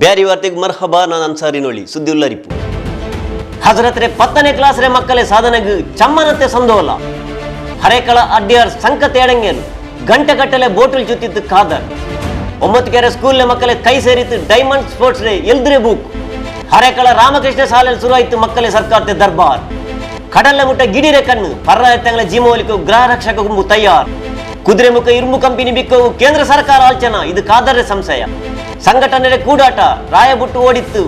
ಬ್ಯಾರಿ ವಾರ್ತೆಗೆ ಮರ್ಹಬಾ. ನಾನು ಅನ್ಸಾರಿ ನೋಳಿ ಸುದ್ದಿ ಉಲ್ಲರಿಪು. ಹಜರತ್ರೆ 10ನೇ ಕ್ಲಾಸ್ ರೇ ಮಕ್ಕಳೇ ಸಾಧನೆಗೆ ಚಮ್ಮನತೆ ಸಂದೋಲ. ಹರೇಕಳ ಅಡ್ಡಿಯಾರ್ ಸಂಕತೆ ಎಡಂಗೇನು ಗಂಟೆ ಗಟ್ಟಲೆ ಬೋಟಲ್ ಜುತ್ತಿತ್ತು ಖಾದರ್. 9 ಕೆರೆ ಸ್ಕೂಲ್ನ ಮಕ್ಕಳೇ ಕೈ ಸೇರಿತ್ತು ಡೈಮಂಡ್ ಸ್ಪೋರ್ಟ್ಸ್ ರೇ ಎಲ್ದ್ರೆ ಬುಕ್. ಹರೇಕಳ ರಾಮಕೃಷ್ಣ ಶಾಲೆಯಲ್ಲಿ ಶುರುವಾಯಿತು ಮಕ್ಕಳೇ ಸರ್ಕಾರದ ದರ್ಬಾರ್. ಕಡಲ ಮುಟ್ಟ ಗಿಡಿರೆ ಕಣ್ಣು ಪರ್ರ ಎತ್ತಂಗಳ ಜೀಮೋಲಿಕು ಗೃಹ ರಕ್ಷಕ ಗುಂಪು ತಯಾರ್. ಕುದುರೆಮುಖ ಇರ್ಮು ಕಂಪನಿ ಬಿಕ್ಕವು ಕೇಂದ್ರ ಸರ್ಕಾರ ಆಲ್ಚನ ಇದು ಖಾದರ್ರೆ ಸಂಶಯ. ಸಂಘಟನೆ ಕೂಡಾಟ ರಾಯಬುಟ್ಟು ಓಡಿತ್ತು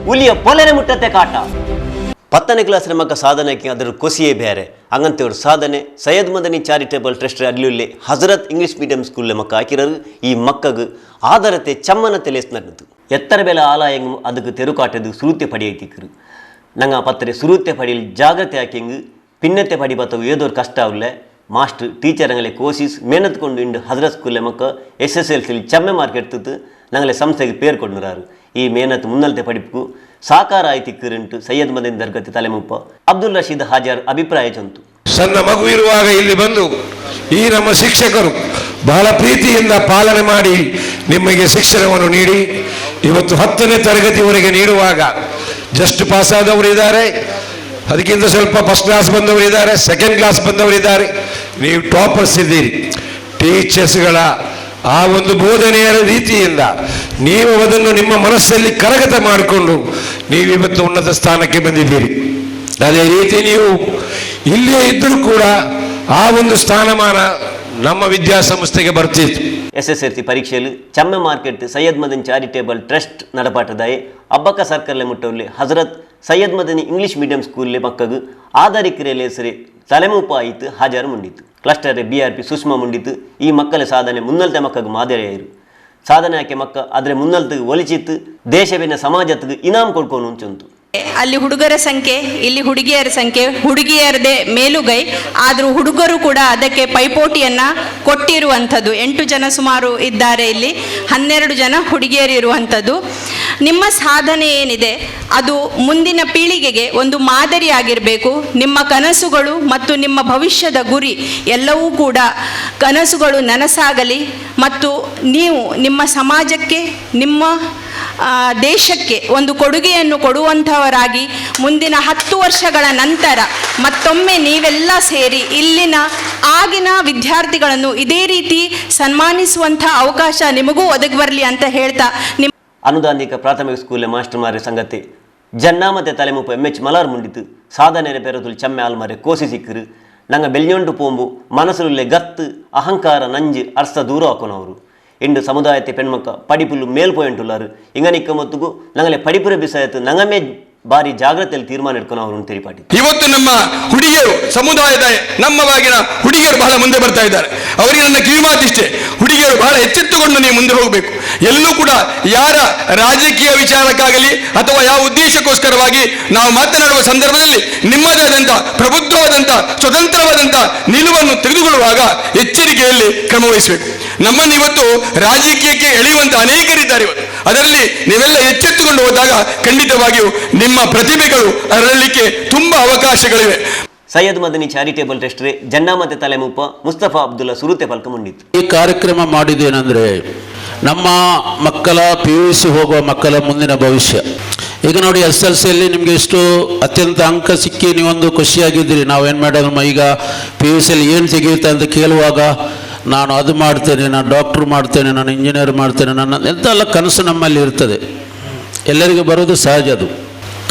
ಹುಲಿಯ ಪೊಲೆರೆ ಮುಟ್ಟತೆ ಕಾಟ. 10ನೇ ಕ್ಲಾಸ್ ಮಕ್ಕ ಸಾಧನೆಗೆ ಅದರ ಕೊಸಿಯೇ ಬೇರೆ. ಹಂಗಂತೇವ್ರ ಸಾಧನೆ ಸೈಯದ್ ಮದನಿ ಚಾರಿಟೇಬಲ್ ಟ್ರಸ್ಟ್ ಅಡ್ಲುಲ್ಲೆ ಹಜರತ್ ಇಂಗ್ಲೀಷ್ ಮೀಡಿಯಂ ಸ್ಕೂಲ್ ಮಕ್ಕ ಹಾಕಿರೋರು. ಈ ಮಕ್ಕಗೆ ಆಧಾರತೆ ಚಮ್ಮನತೆ ಲೇಸ್ ನಡ್ದು ಎತ್ತರ ಬೆಲೆ ಆಲಾಯಂಗ್ ಅದಕ್ಕೆ ತೆರುಕಾಟದು ಸುರುತೆ ಪಡಿಯೈತಿಕ್ಕರು. ನಂಗೆ ಪತ್ರೆ ಸುರುತೆ ಪಡಿಯಲ್ಲಿ ಜಾಗ್ರತೆ ಹಾಕಿಂಗ್ ಪಿನ್ನತೆ ಪಡಿ ಬತ್ತವು ಏದೋರು ಕಷ್ಟ ಅವಲ್ಲ. ಮಾಸ್ಟರ್ ಟೀಚರ್ ಅಂಗಲೆ ಕೋಸಿಸ್ ಮೇನತ್ ಕೊಂಡು ಇಂಡು ಹಜರತ್ ಸ್ಕೂಲ್ ಮಕ್ಕ SSLC ಚಮ್ಮೆ ಮಾರ್ಕ್ எடுத்துட்டு ನಂಗಲೆ ಸಂಸ್ಥೆಗೆ ಪೇರು ಕೊಂಡುರಾರು. ಈ ಮೇನತ್ ಮುನ್ನಲ್ತೆ ಪಡಿಪು ಸಾಕಾರ ಆಯ್ತಿಕ್ಕರುಂಟು ಸೈಯದ್ ಮದನ್ ದರ್ಗತಿ ತಲೆಮುಪ್ಪ ಅಬ್ದುಲ್ ರಶೀದ್ ಹಾಜಾರ್ ಅಭಿಪ್ರಾಯ ಚಂತು. ಸಣ್ಣ ಮಗು ಇರುವಾಗ ಇಲ್ಲಿ ಬಂದು ಈ ನಮ್ಮ ಶಿಕ್ಷಕರು ಬಹಳ ಪ್ರೀತಿಯಿಂದ ಪಾಲನೆ ಮಾಡಿ ನಿಮಗೆ ಶಿಕ್ಷಣವನ್ನು ನೀಡಿ ಇವತ್ತು 10ನೇ ತರಗತಿವರೆಗೆ ನೀಡುವಾಗ ಜಸ್ಟ್ ಪಾಸ್ ಆದವರು ಇದ್ದಾರೆ, ಅದಕ್ಕಿಂತ ಸ್ವಲ್ಪ ಫಸ್ಟ್ ಕ್ಲಾಸ್ ಬಂದವರು ಇದ್ದಾರೆ, ಸೆಕೆಂಡ್ ಕ್ಲಾಸ್ ಬಂದವರು ಇದ್ದಾರೆ, ನೀವು ಟಾಪರ್ಸ್ ಇದ್ದೀರಿ. ಟೀಚರ್ಸ್ಗಳ ಆ ಒಂದು ಬೋಧನೆಯ ರೀತಿಯಿಂದ ನೀವು ಅದನ್ನು ನಿಮ್ಮ ಮನಸ್ಸಲ್ಲಿ ಕರಗತ ಮಾಡಿಕೊಂಡು ನೀವಿವತ್ತು ಉನ್ನತ ಸ್ಥಾನಕ್ಕೆ ಬಂದಿದ್ದೀರಿ. ಅದೇ ರೀತಿ ನೀವು ಇಲ್ಲಿಯೇ ಇದ್ದರೂ ಕೂಡ ಆ ಒಂದು ಸ್ಥಾನಮಾನ ನಮ್ಮ ವಿದ್ಯಾಸಂಸ್ಥೆಗೆ ಬರ್ತಿತ್ತು. SSLC ಪರೀಕ್ಷೆಯಲ್ಲಿ ಚಮ್ಮೆ market Syed Madan charitable trust ನಡಪಾಟದಾಯಿ ಅಬ್ಬಕ್ಕ ಸರ್ಕಲ್ಲೆ ಮುಟ್ಟವಲ್ಲಿ ಹಜರತ್ ಸೈಯದ್ ಮದನಿ ಇಂಗ್ಲೀಷ್ ಮೀಡಿಯಂ ಸ್ಕೂಲ್ಲೆ ಮಕ್ಕಗು ಆಧಾರಿಕರೆಲೆ ಸರಿ ತಲೆಮೂಪ ಆಯಿತು ಹಾಜರು ಮುಂಡಿತು. ಕ್ಲಸ್ಟರ್ BRP Sushma ಮುಂಡಿತು. ಈ ಮಕ್ಕಳ ಸಾಧನೆ ಮುನ್ನಲ್ತೆ ಮಕ್ಕಗೆ ಮಾದರಿಯಾಯಿರು. ಸಾಧನೆ ಆಕೆ ಮಕ್ಕ ಆದರೆ ಮುನ್ನಲ್ತಿಗೆ ಒಲಿಚಿತ್ತು ದೇಶವಿನ ಸಮಾಜತ್ತಿಗೆ ಇನಾಮ್ ಕೊಡ್ಕೊಂಡು ಉಂಚುಂತು. ಅಲ್ಲಿ ಹುಡುಗರ ಸಂಖ್ಯೆ, ಇಲ್ಲಿ ಹುಡುಗಿಯರ ಸಂಖ್ಯೆ, ಹುಡುಗಿಯರದೇ ಮೇಲುಗೈ. ಆದರೂ ಹುಡುಗರು ಕೂಡ ಅದಕ್ಕೆ ಪೈಪೋಟಿಯನ್ನು ಕೊಟ್ಟಿರುವಂಥದ್ದು. 8 ಜನ ಸುಮಾರು ಇದ್ದಾರೆ ಇಲ್ಲಿ, 12 ಜನ ಹುಡುಗಿಯರು ಇರುವಂಥದ್ದು. ನಿಮ್ಮ ಸಾಧನೆ ಏನಿದೆ ಅದು ಮುಂದಿನ ಪೀಳಿಗೆಗೆ ಒಂದು ಮಾದರಿಯಾಗಿರಬೇಕು. ನಿಮ್ಮ ಕನಸುಗಳು ಮತ್ತು ನಿಮ್ಮ ಭವಿಷ್ಯದ ಗುರಿ ಎಲ್ಲವೂ ಕೂಡ ಕನಸುಗಳು ನನಸಾಗಲಿ ಮತ್ತು ನೀವು ನಿಮ್ಮ ಸಮಾಜಕ್ಕೆ, ನಿಮ್ಮ ದೇಶಕ್ಕೆ ಒಂದು ಕೊಡುಗೆಯನ್ನು ಕೊಡುವಂಥವರಾಗಿ ಮುಂದಿನ 10 ವರ್ಷಗಳ ನಂತರ ಮತ್ತೊಮ್ಮೆ ನೀವೆಲ್ಲ ಸೇರಿ ಇಲ್ಲಿನ ಆಗಿನ ವಿದ್ಯಾರ್ಥಿಗಳನ್ನು ಇದೇ ರೀತಿ ಸನ್ಮಾನಿಸುವಂಥ ಅವಕಾಶ ನಿಮಗೂ ಒದಗಿ ಬರಲಿ ಅಂತ ಹೇಳ್ತಾ ನಿಮ್ಮ ಅನುದಾನಿಕ ಪ್ರಾಥಮಿಕ ಸ್ಕೂಲ್ ಮಾಸ್ಟರ್ ಮಾರೆ ಸಂಗತಿ ಜನ್ನಾಮತೆ ತಲೆಮುಪ್ಪ MH Malar ಮುಂಡಿತು. ಸಾಧನೆ ಪೆರತುಲ್ ಚಮ್ಮೆ ಆಲ್ಮಾರೆ ಕೋಸಿ ಸಿಕ್ಕರು. ನಂಗ ಬೆಳ್ಳಿಯೊಂಡು ಪೋಂಬು ಮನಸ್ಸುಲ್ಲೆ ಗತ್ತು ಅಹಂಕಾರ ನಂಜು ಅರ್ಸ ದೂರ ಹಾಕೋನವರು. ಇಂಡು ಸಮುದಾಯത്തെ ಪೆಣ್ಮಕ್ಕ ಪಡಿಪುಲ್ಲು ಮೇಲ್ಪೋಯಿಂಟುಲ್ಲಾರು. ಇಂಗನಿಕ್ಕ ಮತ್ತುಗು ನಂಗಲೆ ಪಡಿಪುರ ಬಿಸಾಯತ್ತು ನಂಗಮೇ ಬಾರಿ ಜಾಗ್ರತೆಯಲ್ಲಿ ತೀರ್ಮಾನ ಇಟ್ಕೊಂಡು ತಿಳಿಪಾಟಿ. ಇವತ್ತು ನಮ್ಮ ಹುಡುಗಿಯರು, ಸಮುದಾಯದ ನಮ್ಮ ವಾಗಿನ ಹುಡುಗಿಯರು ಬಹಳ ಮುಂದೆ ಬರ್ತಾ ಇದ್ದಾರೆ. ಅವರಿಗೆ ನನ್ನ ಕಿವಿಮಾತಿಷ್ಟೇ, ಹುಡುಗಿಯರು ಬಹಳ ಎಚ್ಚೆತ್ತುಕೊಂಡು ನೀವು ಮುಂದೆ ಹೋಗಬೇಕು. ಎಲ್ಲೂ ಕೂಡ ಯಾರ ರಾಜಕೀಯ ವಿಚಾರಕ್ಕಾಗಲಿ ಅಥವಾ ಯಾವ ಉದ್ದೇಶಕ್ಕೋಸ್ಕರವಾಗಿ ನಾವು ಮಾತನಾಡುವ ಸಂದರ್ಭದಲ್ಲಿ ನಿಮ್ಮದೇ ಆದಂಥ ಪ್ರಬುದ್ಧವಾದಂಥ ಸ್ವತಂತ್ರವಾದಂಥ ನಿಲುವನ್ನು ತೆಗೆದುಕೊಳ್ಳುವಾಗ ಎಚ್ಚರಿಕೆಯಲ್ಲಿ ಕ್ರಮ ವಹಿಸಬೇಕು. ನಮ್ಮನ್ನು ಇವತ್ತು ರಾಜಕೀಯಕ್ಕೆ ಎಳೆಯುವಂತ ಅನೇಕರಿದ್ದಾರೆ ಇವತ್ತು. ಅದರಲ್ಲಿ ನೀವೆಲ್ಲ ಎಚ್ಚೆತ್ತುಕೊಂಡು ಹೋದಾಗ ಖಂಡಿತವಾಗಿಯೂ ನಿಮ್ಮ ಪ್ರತಿಭೆಗಳು ಅರಳಲಿಕ್ಕೆ ತುಂಬಾ ಅವಕಾಶಗಳಿವೆ. ಸೈಯದ್ ಮದನಿ ಚಾರಿಟೇಬಲ್ ಟ್ರಸ್ಟ್ ರೇ ಜನ್ನಾಮತೆ ತಲೆಮುಪ್ಪ ಮುಸ್ತಫಾ ಅಬ್ದುಲ್ಲಾ ಸುರುತೆ ಪಲ್ಕ ಮುಂಡಿತ್ತು. ಈ ಕಾರ್ಯಕ್ರಮ ಮಾಡಿದ್ದೇನೆಂದರೆ ನಮ್ಮ ಮಕ್ಕಳ PUC ಹೋಗುವ ಮಕ್ಕಳ ಮುಂದಿನ ಭವಿಷ್ಯ. ಈಗ ನೋಡಿ, SLCಯಲ್ಲಿ ನಿಮಗೆ ಎಷ್ಟು ಅತ್ಯಂತ ಅಂಕ ಸಿಕ್ಕಿ ನೀವೊಂದು ಖುಷಿಯಾಗಿದ್ದೀರಿ. ನಾವೇನು ಮಾಡೋದು ಈಗ PUCಯಲ್ಲಿ ಏನು ತೆಗೆಯುತ್ತೆ ಅಂತ ಕೇಳುವಾಗ ನಾನು ಅದು ಮಾಡ್ತೇನೆ, ನಾನು ಡಾಕ್ಟ್ರ್ ಮಾಡ್ತೇನೆ, ನಾನು ಇಂಜಿನಿಯರ್ ಮಾಡ್ತೇನೆ, ನನ್ನ ಎಂತೆಲ್ಲ ಕನಸು ನಮ್ಮಲ್ಲಿ ಇರ್ತದೆ. ಎಲ್ಲರಿಗೂ ಬರೋದು ಸಹಜ. ಅದು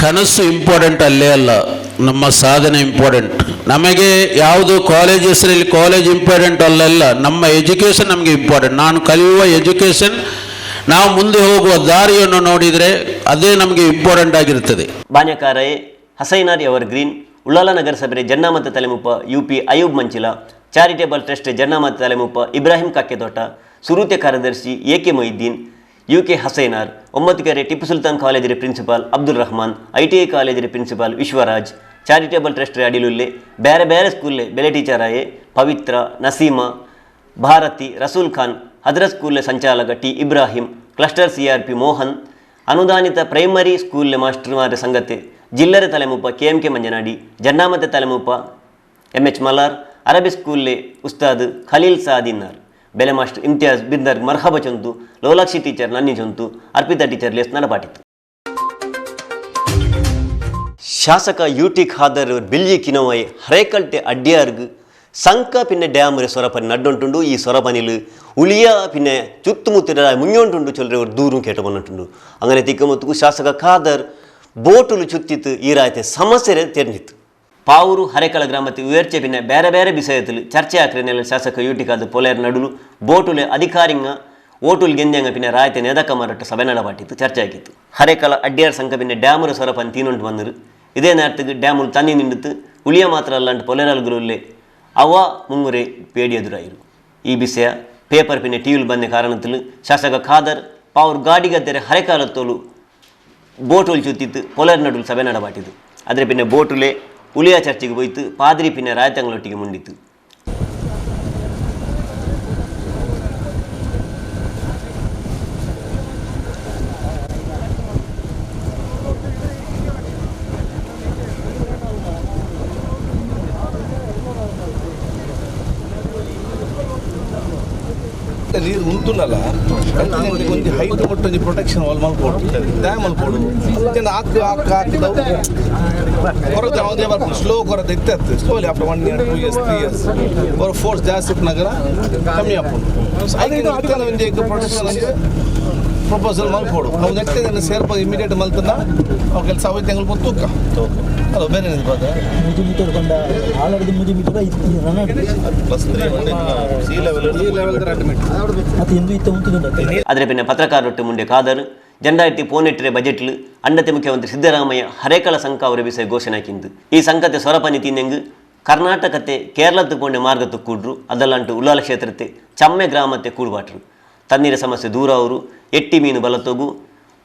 ಕನಸು ಇಂಪಾರ್ಟೆಂಟ್ ಅಲ್ಲೇ ಅಲ್ಲ, ನಮ್ಮ ಸಾಧನೆ ಇಂಪಾರ್ಟೆಂಟ್. ನಮಗೆ ಯಾವುದು ಕಾಲೇಜ್ ಹೆಸರಲ್ಲಿ ಕಾಲೇಜ್ ಇಂಪಾರ್ಟೆಂಟ್ ಅಲ್ಲಲ್ಲ, ನಮ್ಮ ಎಜುಕೇಷನ್ ನಮಗೆ ಇಂಪಾರ್ಟೆಂಟ್. ನಾನು ಕಲಿಯುವ ಎಜುಕೇಷನ್, ನಾವು ಮುಂದೆ ಹೋಗುವ ದಾರಿಯನ್ನು ನೋಡಿದರೆ ಅದೇ ನಮಗೆ ಇಂಪಾರ್ಟೆಂಟ್ ಆಗಿರ್ತದೆ. ಬಾನ್ಯಕಾರಯೆ ಹಸೈನಾರ್ ಎವರ್ ಗ್ರೀನ್, ಉಳ್ಳಾಲ ನಗರಸಭೆ ಜನ್ನಾಮತ ತಲೆಮುಪ್ಪ UP Ayub Manchila, charitable trust ಜನ್ನಾಮತ ತಲೆಮುಪ್ಪ Ibrahim ಕಾಕೆತೋಟ, ಸುರೂತೆ ಕಾರ್ಯದರ್ಶಿ AK Moideen, UK Hasainar, 9 ಕೆರೆ ಟಿಪ್ಪು ಸುಲ್ತಾನ್ ಕಾಲೇಜಿನ ಪ್ರಿನ್ಸಿಪಾಲ್ ಅಬ್ದುಲ್ ರಹಮಾನ್, ITI ಕಾಲೇಜಿನ ಪ್ರಿನ್ಸಿಪಾಲ್ ವಿಶ್ವರಾಜ್, ಚಾರಿಟೇಬಲ್ ಟ್ರಸ್ಟ್ ಅಡಿಲುಲ್ಲೆ ಬೇರೆ ಬೇರೆ ಸ್ಕೂಲ್ಲೆ ಬೆಲೆ ಟೀಚರಾಯೆ ಪವಿತ್ರ, ನಸೀಮಾ, ಭಾರತಿ, ರಸೂಲ್ ಖಾನ್, ಹದ್ರತ್ ಸ್ಕೂಲ್ಲೆ ಸಂಚಾಲಕ T Ibrahim, cluster CRP Mohan, ಅನುದಾನಿತ ಪ್ರೈಮರಿ ಸ್ಕೂಲ್ಲೆ ಮಾಸ್ಟರ್ ಮಾರೆ ಸಂಗತೆ ಜಿಲ್ಲರೆ ತಲೆಮುಪ್ಪ KMK Manjanadi, ಜನ್ನಾಮತೆ ತಲೆಮುಪ್ಪ MH Malar, ಅರಬಿ ಸ್ಕೂಲ್ಲೆ ಉಸ್ತಾದ್ ಖಲೀಲ್ ಸಾದಿನ್ನಾರ್. ಬೆಲೆ ಮಾಸ್ಟರ್ ಇಮ್ತಿಯಾಜ್ ಬಿರ್ದರ್ ಮರ್ಹಬ ಚೊಂತು, ಲೋಲಾಕ್ಷಿ ಟೀಚರ್ ನನ್ನಿ ಚೊಂತು, ಅರ್ಪಿತಾ ಟೀಚರ್ ಲೇಸ್ ನಡಪಾಟಿತ್ತು. ಶಾಸಕ ಯು ಟಿ ಖಾದರ್ ಬಿಲ್ಯಿ ಕಿನವಾಯಿ ಹರೇಕಲ್ಟೆ ಅಡ್ಡಿಯಾರ್ಗ್ ಸಂಕ ಪಿನ್ನೆ ಡ್ಯಾಮ್ರೆ ಸೊರಪನಿ ನಡ್ಡೊಂಟುಂಡು. ಈ ಸೊರಪನಿಲು ಉಳಿಯ ಪಿನ್ನೆ ಚುತ್ತುಮುತ್ತಿರ ಮುಂಜೊಂಟುಂಡು ಚೊಲ್ರೆ ದೂರು ಕೇಟ ಬಂದುಂಟುಂಡು. ಅಂಗನೆ ತಿಕ್ಕಮುತ್ತುಕು ಶಾಸಕ ಖಾದರ್ ಬೋಟುಲು ಚುತ್ತಿತ್ತು ಈ ರಾಯ್ತೆ ಸಮಸ್ಯೆ ತೆರೆದಿತ್ತು. ಪಾವೂರು ಹರೇಕಳ ಗ್ರಾಮಕ್ಕೆ ಉಯರ್ಚೆ ಪಿನ್ನೆ ಬೇರೆ ಬೇರೆ ವಿಷಯದಲ್ಲಿ ಚರ್ಚೆ ಆಕ್ರೆ ಶಾಸಕ ಯು ಟಿ ಖಾದರ್ ಪೊಲೇರ್ ನಡುಲು ಬೋಟುಲೆ ಅಧಿಕಾರಿಂಗ ಓಟುಲ್ ಗೆಂದ್ಯಂಗ ಪಿನ್ನೆ ರಾಯ್ತೆ ನೆದಕ ಮಾರಾಟ ಸಭೆ ನಡಪಾಟಿತ್ತು ಚರ್ಚೆ ಆಗಿತ್ತು. ಹರೇಕಳ ಅಡ್ಡಿಯಾರ್ ಸಂಕ ಪಿನ್ನೆ ಡ್ಯಾಮುರ ಸೊರಪನಿ ತೀನುಂಟು ಬಂದರು. ಇದೇ ನೇರத்துக்கு ಡ್ಯಾಮುಲು ತನ್ನಿ ನಿಂಡಿತ್ತು ಉಳಿಯ ಮಾತ್ರ ಅಲ್ಲಾಂಟು ಪೊಲೇರಲ್ಗುರುಲ್ಲೇ ಅವ ಮುಂಗುರೆ ಪೇಡಿ ಎದುರಾಯಿರು. ಈ ವಿಷಯ ಪೇಪರ್ ಪಿನ್ನೆ ಟಿವಿಲ್ ಬಂದ ಕಾರಣത്തിൽ ಶಾಸಕ ಖಾದರ್ ಪಾವ್ರ ಗಾಡಿಗದ್ದೆರೆ ಹರೆಕಾಲತ್ತೋಲು ಬೋಟುಲ್ ಚುತ್ತಿತ್ತು ಪೊಲರ್ ನಡುಲು ಸಭೆ ನಡಬಾಟಿದ್ದು. ಆದರೆ ಪಿನ್ನೆ ಬೋಟುಲೆ ಉಳಿಯ ಚರ್ಚೆಗೆ ಹೋಯ್ತು ಪಾದ್ರಿ ಪಿನ್ನೆ ರಾಯತಂಗಳೊಟ್ಟಿಗೆ ಮುಂಡಿತ್ತು. ನೀರು ಉಂಟುನಲ್ಲ ಒಂದು ಹೈಟ್ ಕೊಟ್ಟು ಪ್ರೊಟೆಕ್ಷನ್ ವಾಲ್ ಮಲ್ಕೊಡು ಡ್ಯಾಮ್ ಮಲ್ಕೊಡು ಹಾಕು ಹಾಕು ಹಾಕಿದವು ಕೊರತೆ ಯಾವುದೇ ಬರ್ಬೋದು ಸ್ಲೋ ಕೊರತೆ ಇತ್ತೆ slowly after 1 year 2 years 3 years ಹೊರ ಫೋರ್ಸ್ ಜಾಸ್ತಿ ಇಪ್ಪನಾಗರ ಕಮ್ಮಿ ಆಪುಂಡು. ಪ್ರೊಟೆಕ್ಷನ್ ಪ್ರಪೋಸಲ್ ಮಲ್ಕೊಡು ಅವು ನೆಕ್ಸ್ಟ್ ಸೇರ್ಪ ಇಮಿಡಿಯೇಟ್ ಮಲ್ತನ ಅವು ಕೆಲಸ ಅವು ತಿಂಗಳು ತೂಕ ಅಲ್ಲ ಬೇರೆ ಮುಜು ಮೀಟರ್ ಬಂದ ಆಲ್ರೆಡಿ ಮುಜು ಮೀಟರ್ ಅದರ ಪಿನ್ನೆ ಪತ್ರಕಾರರೊಟ್ಟು ಮುಂಡೆ ಖಾದರ್ ಜಂಡಾಯಿರತ್ತಿ ಪೋನೆಟ್ಟರೆ ಬಜೆಟ್ಲು ಅಂಡತೆ ಮುಖ್ಯಮಂತ್ರಿ ಸಿದ್ದರಾಮಯ್ಯ ಹರೇಕಳ ಸಂಕ ಅವರ ವಿಷಯ ಘೋಷಣೆ ಹಾಕಿಂದು. ಈ ಸಂಕತೆ ಸೊರಪನಿ ತಿನ್ನೆಂಗು ಕರ್ನಾಟಕತೆ ಕೇರಳಕ್ಕೆ ಕೊಂಡೆ ಮಾರ್ಗಕ್ಕೆ ಕೂಡ್ರು ಅದಲ್ಲಂಟು ಉಲ್ಲಾಲ ಕ್ಷೇತ್ರತೆ ಚಮ್ಮೆ ಗ್ರಾಮത്തെ ಕೂಡುಬಾಟ್ರು. ತಣ್ಣೀರ ಸಮಸ್ಯೆ ದೂರ ಅವರು ಎಟ್ಟಿ ಮೀನು ಬಲತೋಗು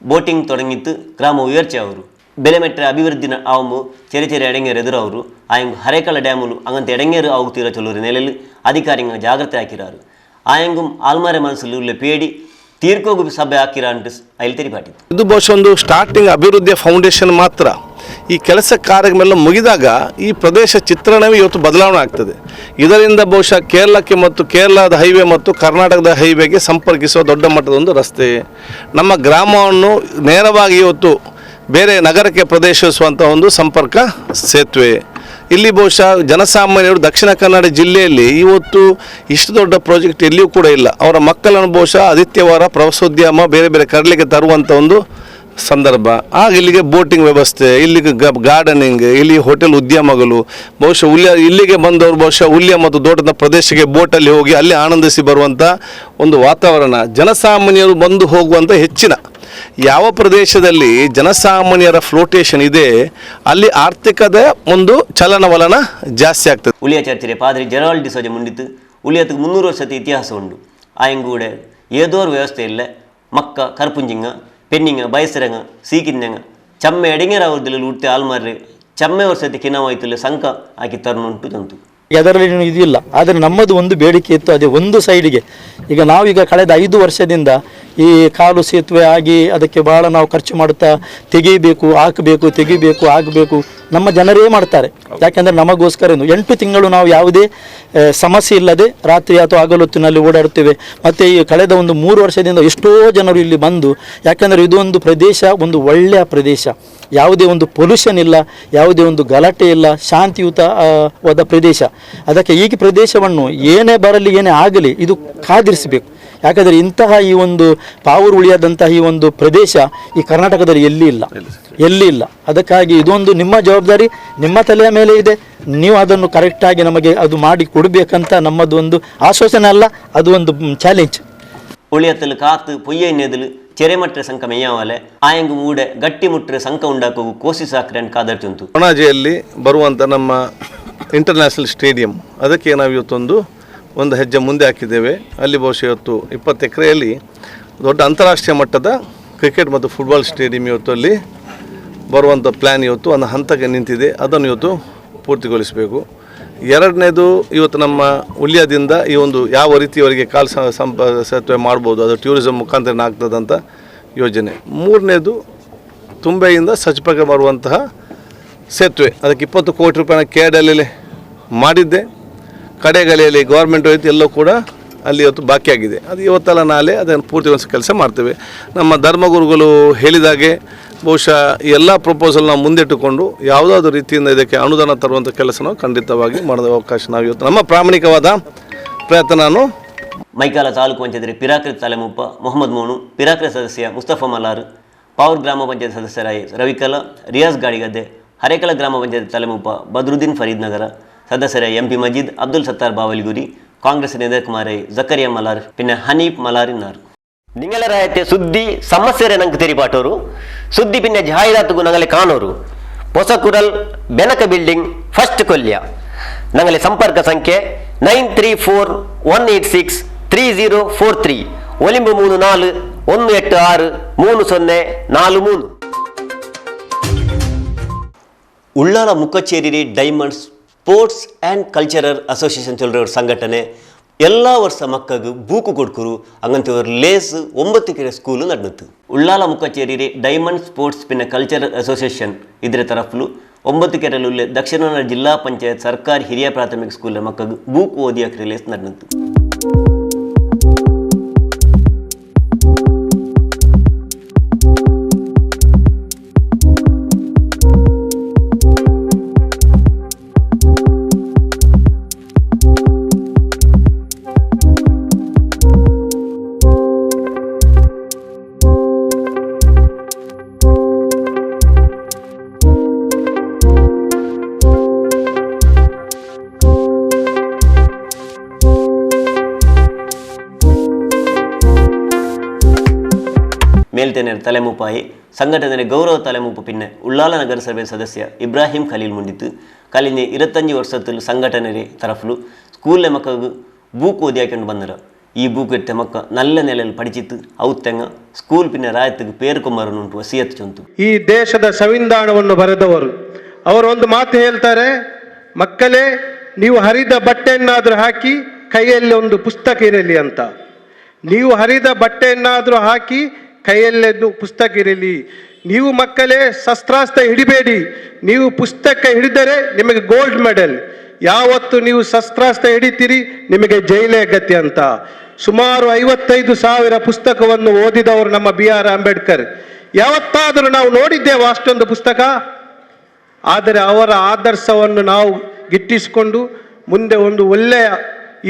ಬೋಟಿಂಗ್ ತೊಡಗಿತ್ತು ಗ್ರಾಮ ಉಯರ್ಚೆ ಅವರು ಬೆಲೆಮೆಟ್ರ ಅಭಿವೃದ್ಧಿನ ಆವು ಚೆರೆ ಚೆರೆ ಎಡೆಂಗೇರು ಎದುರವರು ಆಯಂಗು ಹರೇಕಳ ಡ್ಯಾಮುಲು ಅಂಗಂತ ಎಡೆಂಗೇರು ಆಗುತ್ತೀರ ಚೊಲ್ಲೂರು ನೆಲೆಲು ಅಧಿಕಾರಿಗ ಜಾಗ್ರತೆ ಹಾಕಿರಾರು. ಆಯಂಗು ಆಲ್ಮಾರೆ ಮನಸ್ಸಲ್ಲಿ ಉಳ್ಳೆ ಪೇಡಿ ತೀರ್ಕೋಗು ಸಭೆ ಹಾಕಿರ ಅಂಟು ಐಲ್ ತೆರಿಪಾಟಿತ್ತು. ಇದು ಬಹುಶಃ ಒಂದು ಸ್ಟಾರ್ಟಿಂಗ್ ಅಭಿವೃದ್ಧಿಯ ಫೌಂಡೇಶನ್ ಮಾತ್ರ. ಈ ಕೆಲಸ ಕಾರ್ಯಗಳೆಲ್ಲ ಮುಗಿದಾಗ ಈ ಪ್ರದೇಶ ಚಿತ್ರಣವೇ ಇವತ್ತು ಬದಲಾವಣೆ ಆಗ್ತದೆ. ಇದರಿಂದ ಬಹುಶಃ ಕೇರಳಕ್ಕೆ ಮತ್ತು ಕೇರಳದ ಹೈವೇ ಮತ್ತು ಕರ್ನಾಟಕದ ಹೈವೇಗೆ ಸಂಪರ್ಕಿಸುವ ದೊಡ್ಡ ಮಟ್ಟದ ಒಂದು ರಸ್ತೆ ನಮ್ಮ ಗ್ರಾಮವನ್ನು ನೇರವಾಗಿ ಇವತ್ತು ಬೇರೆ ನಗರಕ್ಕೆ ಪ್ರದೇಶಿಸುವಂಥ ಒಂದು ಸಂಪರ್ಕ ಸೇತುವೆ. ಇಲ್ಲಿ ಬಹುಶಃ ಜನಸಾಮಾನ್ಯರು ದಕ್ಷಿಣ ಕನ್ನಡ ಜಿಲ್ಲೆಯಲ್ಲಿ ಇವತ್ತು ಇಷ್ಟು ದೊಡ್ಡ ಪ್ರಾಜೆಕ್ಟ್ ಎಲ್ಲಿಯೂ ಕೂಡ ಇಲ್ಲ. ಅವರ ಮಕ್ಕಳನ್ನು ಬಹುಶಃ ಆದಿತ್ಯವಾರ ಪ್ರವಾಸೋದ್ಯಮ ಬೇರೆ ಬೇರೆ ಕರಲಿಕ್ಕೆ ತರುವಂಥ ಒಂದು ಸಂದರ್ಭ. ಆಗ ಇಲ್ಲಿಗೆ ಬೋಟಿಂಗ್ ವ್ಯವಸ್ಥೆ, ಇಲ್ಲಿಗೆ ಗಾರ್ಡನಿಂಗ್, ಇಲ್ಲಿ ಹೋಟೆಲ್ ಉದ್ಯಮಗಳು, ಬಹುಶಃ ಉಲ್ಯ ಇಲ್ಲಿಗೆ ಬಂದವರು ಬಹುಶಃ ಉಲ್ಯ ಮತ್ತು ತೋಟದ ಪ್ರದೇಶಕ್ಕೆ ಬೋಟಲ್ಲಿ ಹೋಗಿ ಅಲ್ಲಿ ಆನಂದಿಸಿ ಬರುವಂಥ ಒಂದು ವಾತಾವರಣ, ಜನಸಾಮಾನ್ಯರು ಬಂದು ಹೋಗುವಂಥ ಹೆಚ್ಚಿನ ಯಾವ ಪ್ರದೇಶದಲ್ಲಿ ಜನಸಾಮಾನ್ಯರ ಫ್ಲೋಟೇಷನ್ ಇದೆ ಅಲ್ಲಿ ಆರ್ಥಿಕದ ಒಂದು ಚಲನವಲನ ಜಾಸ್ತಿ ಆಗ್ತದೆ. ಉಳಿಯ ಚರ್ಚೆ ಪಾದ್ರಿ ಜೆರಾಲ್ಡ್ ಡಿಸೋಜ ಮುಂಡಿತು ಉಳಿಯத்துக்கு 300 ವರ್ಷದ ಇತಿಹಾಸ ಉಂಡು. ಆಯಂಗೂಡೆ ಏದೋರ್ ವ್ಯವಸ್ಥೆ ಇಲ್ಲ. ಮಕ್ಕ ಕರ್ಪುಂಜಿಂಗ ಪೆನ್ನಿಂಗ ಬಯಸರಂಗ ಸೀಕಿಂದಂಗ ಚಮ್ಮೆ ಎಡಿಂಗರ ಅವ್ರದಲ್ಲಿ ಉಡ್ತೆ ಆಲ್ಮಾರ್ರೆ ಚಮ್ಮೆ ವರ್ಷದ ಕಿನವಾಯ್ತಲ್ಲ ಸಂಕ ಹಾಕಿ ತರುಣುಂಟು ಜಂತು. ಅದರಲ್ಲಿ ಇದಿಲ್ಲ. ಆದರೆ ನಮ್ಮದು ಒಂದು ಬೇಡಿಕೆ ಇತ್ತು, ಅದೇ ಒಂದು ಸೈಡಿಗೆ. ಈಗ ನಾವೀಗ ಕಳೆದ 5 ವರ್ಷದಿಂದ ಈ ಕಾಲು ಸೇತುವೆ ಆಗಿ ಅದಕ್ಕೆ ಭಾಳ ನಾವು ಖರ್ಚು ಮಾಡುತ್ತಾ ತೆಗೀಬೇಕು ಹಾಕಬೇಕು ತೆಗಿಬೇಕು ಹಾಕಬೇಕು ನಮ್ಮ ಜನರೇ ಮಾಡ್ತಾರೆ. ಯಾಕೆಂದರೆ ನಮಗೋಸ್ಕರ 8 ತಿಂಗಳು ನಾವು ಯಾವುದೇ ಸಮಸ್ಯೆ ಇಲ್ಲದೆ ರಾತ್ರಿ ಅಥವಾ ಹಗಲೊತ್ತಿನಲ್ಲಿ ಓಡಾಡುತ್ತೇವೆ. ಮತ್ತು ಈ ಕಳೆದ ಒಂದು 3 ವರ್ಷದಿಂದ ಎಷ್ಟೋ ಜನರು ಇಲ್ಲಿ ಬಂದು, ಯಾಕೆಂದರೆ ಇದೊಂದು ಪ್ರದೇಶ ಒಂದು ಒಳ್ಳೆಯ ಪ್ರದೇಶ, ಯಾವುದೇ ಒಂದು ಪೊಲ್ಯೂಷನ್ ಇಲ್ಲ, ಯಾವುದೇ ಒಂದು ಗಲಾಟೆ ಇಲ್ಲ, ಶಾಂತಿಯುತವಾದ ಪ್ರದೇಶ. ಅದಕ್ಕೆ ಈ ಪ್ರದೇಶವನ್ನು ಏನೇ ಬರಲಿ ಏನೇ ಆಗಲಿ ಇದು ಕಾದಿರಿಸಬೇಕು. ಯಾಕಂದರೆ ಇಂತಹ ಈ ಒಂದು ಪಾವೂರು ಉಳಿಯಾದಂತಹ ಈ ಒಂದು ಪ್ರದೇಶ ಈ ಕರ್ನಾಟಕದಲ್ಲಿ ಎಲ್ಲಿ ಇಲ್ಲ, ಎಲ್ಲಿ ಇಲ್ಲ. ಅದಕ್ಕಾಗಿ ಇದೊಂದು ನಿಮ್ಮ ಜವಾಬ್ದಾರಿ, ನಿಮ್ಮ ತಲೆಯ ಮೇಲೆ ಇದೆ. ನೀವು ಅದನ್ನು ಕರೆಕ್ಟಾಗಿ ನಮಗೆ ಅದು ಮಾಡಿ ಕೊಡಬೇಕಂತ ನಮ್ಮದು ಒಂದು ಆಶ್ವಾಸನೆ ಅಲ್ಲ, ಅದು ಒಂದು ಚಾಲೆಂಜ್. ಉಳಿಯತ್ತಲು ಕಾತು ಪೊಯ್ಯ ನೆದಲು ಚೆರೆಮಟ್ರೆ ಸಂಕ ಮೆಯ್ಯಾವಲೆ ಆಯಂಗು ಮೂಡೆ ಗಟ್ಟಿ ಮುಟ್ರೆ ಸಂಕ ಉಂಡಾಕೋ ಕೋಸಿ ಸಾಕ್ರೆ ಕಾದರ್ ಚುಂತು. ಪಣಜಿಯಲ್ಲಿ ಬರುವಂಥ ನಮ್ಮ ಇಂಟರ್ನ್ಯಾಷನಲ್ ಸ್ಟೇಡಿಯಂ, ಅದಕ್ಕೆ ನಾವು ಇವತ್ತೊಂದು ಒಂದು ಹೆಜ್ಜೆ ಮುಂದೆ ಹಾಕಿದ್ದೇವೆ. ಅಲ್ಲಿ ಬಹುಶಃ ಇವತ್ತು 20 ಎಕರೆಯಲ್ಲಿ ದೊಡ್ಡ ಅಂತಾರಾಷ್ಟ್ರೀಯ ಮಟ್ಟದ ಕ್ರಿಕೆಟ್ ಮತ್ತು ಫುಟ್ಬಾಲ್ ಸ್ಟೇಡಿಯಂ ಇವತ್ತು ಅಲ್ಲಿ ಬರುವಂಥ ಪ್ಲ್ಯಾನ್ ಇವತ್ತು ಒಂದು ಹಂತಕ್ಕೆ ನಿಂತಿದೆ. ಅದನ್ನು ಇವತ್ತು ಪೂರ್ತಿಗೊಳಿಸಬೇಕು. ಎರಡನೇದು, ಇವತ್ತು ನಮ್ಮ ಉಲ್ಯದಿಂದ ಈ ಒಂದು ಯಾವ ರೀತಿಯವರಿಗೆ ಕಾಲು ಸೇತುವೆ ಮಾಡ್ಬೋದು, ಅದು ಟೂರಿಸಮ್ ಮುಖಾಂತರ ಆಗ್ತದಂಥ ಯೋಜನೆ. ಮೂರನೇದು, ತುಂಬೆಯಿಂದ ಸಜ್ಪಕ್ಕೆ ಬರುವಂತಹ ಸೇತುವೆ, ಅದಕ್ಕೆ 20 ಕೋಟಿ ರೂಪಾಯಿನ ಕೇಡಲ್ಲಿ ಮಾಡಿದ್ದೆ. ಕಡೆಗಲೆಯಲ್ಲಿ ಗೌರ್ಮೆಂಟ್ ಹೋಯ್ತು, ಎಲ್ಲೋ ಕೂಡ ಅಲ್ಲಿ ಇವತ್ತು ಬಾಕಿಯಾಗಿದೆ. ಅದು ಇವತ್ತಲ್ಲ ನಾಳೆ ಅದನ್ನು ಪೂರ್ತಿಗೊಳಿಸೋ ಕೆಲಸ ಮಾಡ್ತೇವೆ. ನಮ್ಮ ಧರ್ಮಗುರುಗಳು ಹೇಳಿದಾಗೆ ಬಹುಶಃ ಎಲ್ಲ ಪ್ರಪೋಸಲ್ ನಾವು ಮುಂದಿಟ್ಟುಕೊಂಡು ಯಾವುದಾದ್ರೂ ರೀತಿಯಿಂದ ಇದಕ್ಕೆ ಅನುದಾನ ತರುವಂಥ ಕೆಲಸ ನಾವು ಖಂಡಿತವಾಗಿ ಮಾಡೋದ ಅವಕಾಶ ನಾವು ಇವತ್ತು ನಮ್ಮ ಪ್ರಾಮಾಣಿಕವಾದ ಪ್ರಯತ್ನ. ನಾನು ಮೈಕಾಲ ತಾಲೂಕು ಪಂಚಾಯತ್ ಪಿರಾಕ್ರೆ ತಲೆಮುಪ್ಪ ಮೊಹಮ್ಮದ್ ಮೋನು, ಪಿರಾಕ್ರೆ ಸದಸ್ಯ ಮುಸ್ತಫಾ ಮಲಾರ್, ಪಾವೂರ್ ಗ್ರಾಮ ಪಂಚಾಯತ್ ಸದಸ್ಯರಾಯಿ ರವಿಕಲ, ರಿಯಾಜ್ ಗಾಡಿಗದ್ದೆ, ಹರೇಕಳ ಗ್ರಾಮ ಪಂಚಾಯತ್ ತಲೆಮುಪ್ಪ ಬದ್ರುದ್ದೀನ್ ಫರೀದ್ ನಗರ ಸದಸ್ಯರ ಎಂ ಪಿ ಮಜೀದ್, ಅಬ್ದುಲ್ ಸತ್ತಾರ್ ಬಾವಲಿಗುರಿ, ಕಾಂಗ್ರೆಸ್ ನೇತಾಕುಮಾರೈ ಜಕರಿಯಾ ಮಲಾರ್, ಪಿನ್ನ ಹನೀಫ್ ಮಲಾರ್ ಇನ್ನಾರು. ನಿಂಗಲರಾಯತೆ ಸುದ್ದಿ ಸಮಸ್ಯೆರೆ ನಂಗೆ ತೆರಿಪಾಟೋರು, ಸುದ್ದಿ ಪಿನ್ನ ಜಾಹೀರಾತುಗು ನಂಗಲೆ ಕಾಣೋರು. ಹೊಸಕುರಲ್ ಬೆನಕ ಬಿಲ್ಡಿಂಗ್ ಫಸ್ಟ್ ಕೊಲ್ಯ. ನಂಗಲೆ ಸಂಪರ್ಕ ಸಂಖ್ಯೆ 934 186 3043 9 3 4 1 8 6 3 0 4 3. Ullal ಮುಖಚೇರಿ diamond sports and cultural association ಚೊಲ್ರವ್ರ ಸಂಘಟನೆ ಎಲ್ಲ ವರ್ಷ ಮಕ್ಕಳು ಬೂಕು ಕೊಡ್ಕರು ಹಂಗಂತ ಲೇಸ್ 9 ಕೆರೆ ಸ್ಕೂಲು ನಡ್ನತ್ತು. ಉಳ್ಳಾಲ ಮುಖಚೇರಿ ಡೈಮಂಡ್ ಸ್ಪೋರ್ಟ್ಸ್ ಪಿನ್ನ ಕಲ್ಚರಲ್ ಅಸೋಸಿಯೇಷನ್ ಇದರ ತರಫ್ಲು 9 ಕೆರೆಲುಲ್ಲೆ ದಕ್ಷಿಣ ಕನ್ನಡ ಜಿಲ್ಲಾ ಪಂಚಾಯತ್ ಸರ್ಕಾರಿ ಹಿರಿಯ ಪ್ರಾಥಮಿಕ ಸ್ಕೂಲ್ ಮಕ್ಕಳು ಬೂಕು ಓದಿಯ ಲೇಸ್ ನಡ್ನತ್ತು. ಮೇಲ್ತೆನೆರ ತಲೆಮುಪಾಯಿ ಸಂಘಟನೆ ಗೌರವ ತಲೆಮುಪ್ಪು ಪಿನ್ನೆ ಉಳ್ಳಾಲ ನಗರಸಭೆ ಸದಸ್ಯ ಇಬ್ರಾಹಿಂ ಖಲೀಲ್ ಮುಂಡಿತ್ತು. ಕಲಿನೆ 25 ವರ್ಷದಲ್ಲಿ ಸಂಘಟನೆ ತರಫ್ಲು ಸ್ಕೂಲ್ಲೆ ಮಕ್ಕಳು ಬೂಕು ಓದಿ ಹಾಕೊಂಡು ಬಂದರ. ಈ ಬೂಕು ಇಟ್ಟ ಮಕ್ಕ ನಲ್ಲ ನೆಲೆಯಲ್ಲಿ ಪಡಿಚಿತ್ತು ಅವು ತೆಂಗ ಸ್ಕೂಲ್ ಪಿನ್ನೆ ರಾಯತ್ತಿಗೆ ಪೇರುಕೊಂಬರನುಂಟು ವಸಿಯತ್ತು ಚೊಂತು. ಈ ದೇಶದ ಸಂವಿಧಾನವನ್ನು ಬರೆದವರು ಅವರು ಒಂದು ಮಾತು ಹೇಳ್ತಾರೆ, ಮಕ್ಕಳೇ ನೀವು ಹರಿದ ಬಟ್ಟೆಯನ್ನಾದರೂ ಹಾಕಿ ಕೈಯಲ್ಲಿ ಒಂದು ಪುಸ್ತಕ ಇರಲಿ ಅಂತ. ನೀವು ಹರಿದ ಬಟ್ಟೆಯನ್ನಾದರೂ ಹಾಕಿ ಕೈಯಲ್ಲೆದ್ದು ಪುಸ್ತಕ ಇರಲಿ. ನೀವು ಮಕ್ಕಳೇ ಶಸ್ತ್ರಾಸ್ತ್ರ ಹಿಡಿಬೇಡಿ, ನೀವು ಪುಸ್ತಕ ಹಿಡಿದರೆ ನಿಮಗೆ ಗೋಲ್ಡ್ ಮೆಡಲ್. ಯಾವತ್ತು ನೀವು ಶಸ್ತ್ರಾಸ್ತ್ರ ಹಿಡಿತೀರಿ ನಿಮಗೆ ಜೈಲೇ ಗತಿ ಅಂತ. ಸುಮಾರು 55,000 ಪುಸ್ತಕವನ್ನು ಓದಿದವರು ನಮ್ಮ ಬಿ ಆರ್ ಅಂಬೇಡ್ಕರ್. ಯಾವತ್ತಾದರೂ ನಾವು ನೋಡಿದ್ದೇವೆ ಅಷ್ಟೊಂದು ಪುಸ್ತಕ? ಆದರೆ ಅವರ ಆದರ್ಶವನ್ನು ನಾವು ಗಿಟ್ಟಿಸಿಕೊಂಡು ಮುಂದೆ ಒಂದು ಒಳ್ಳೆಯ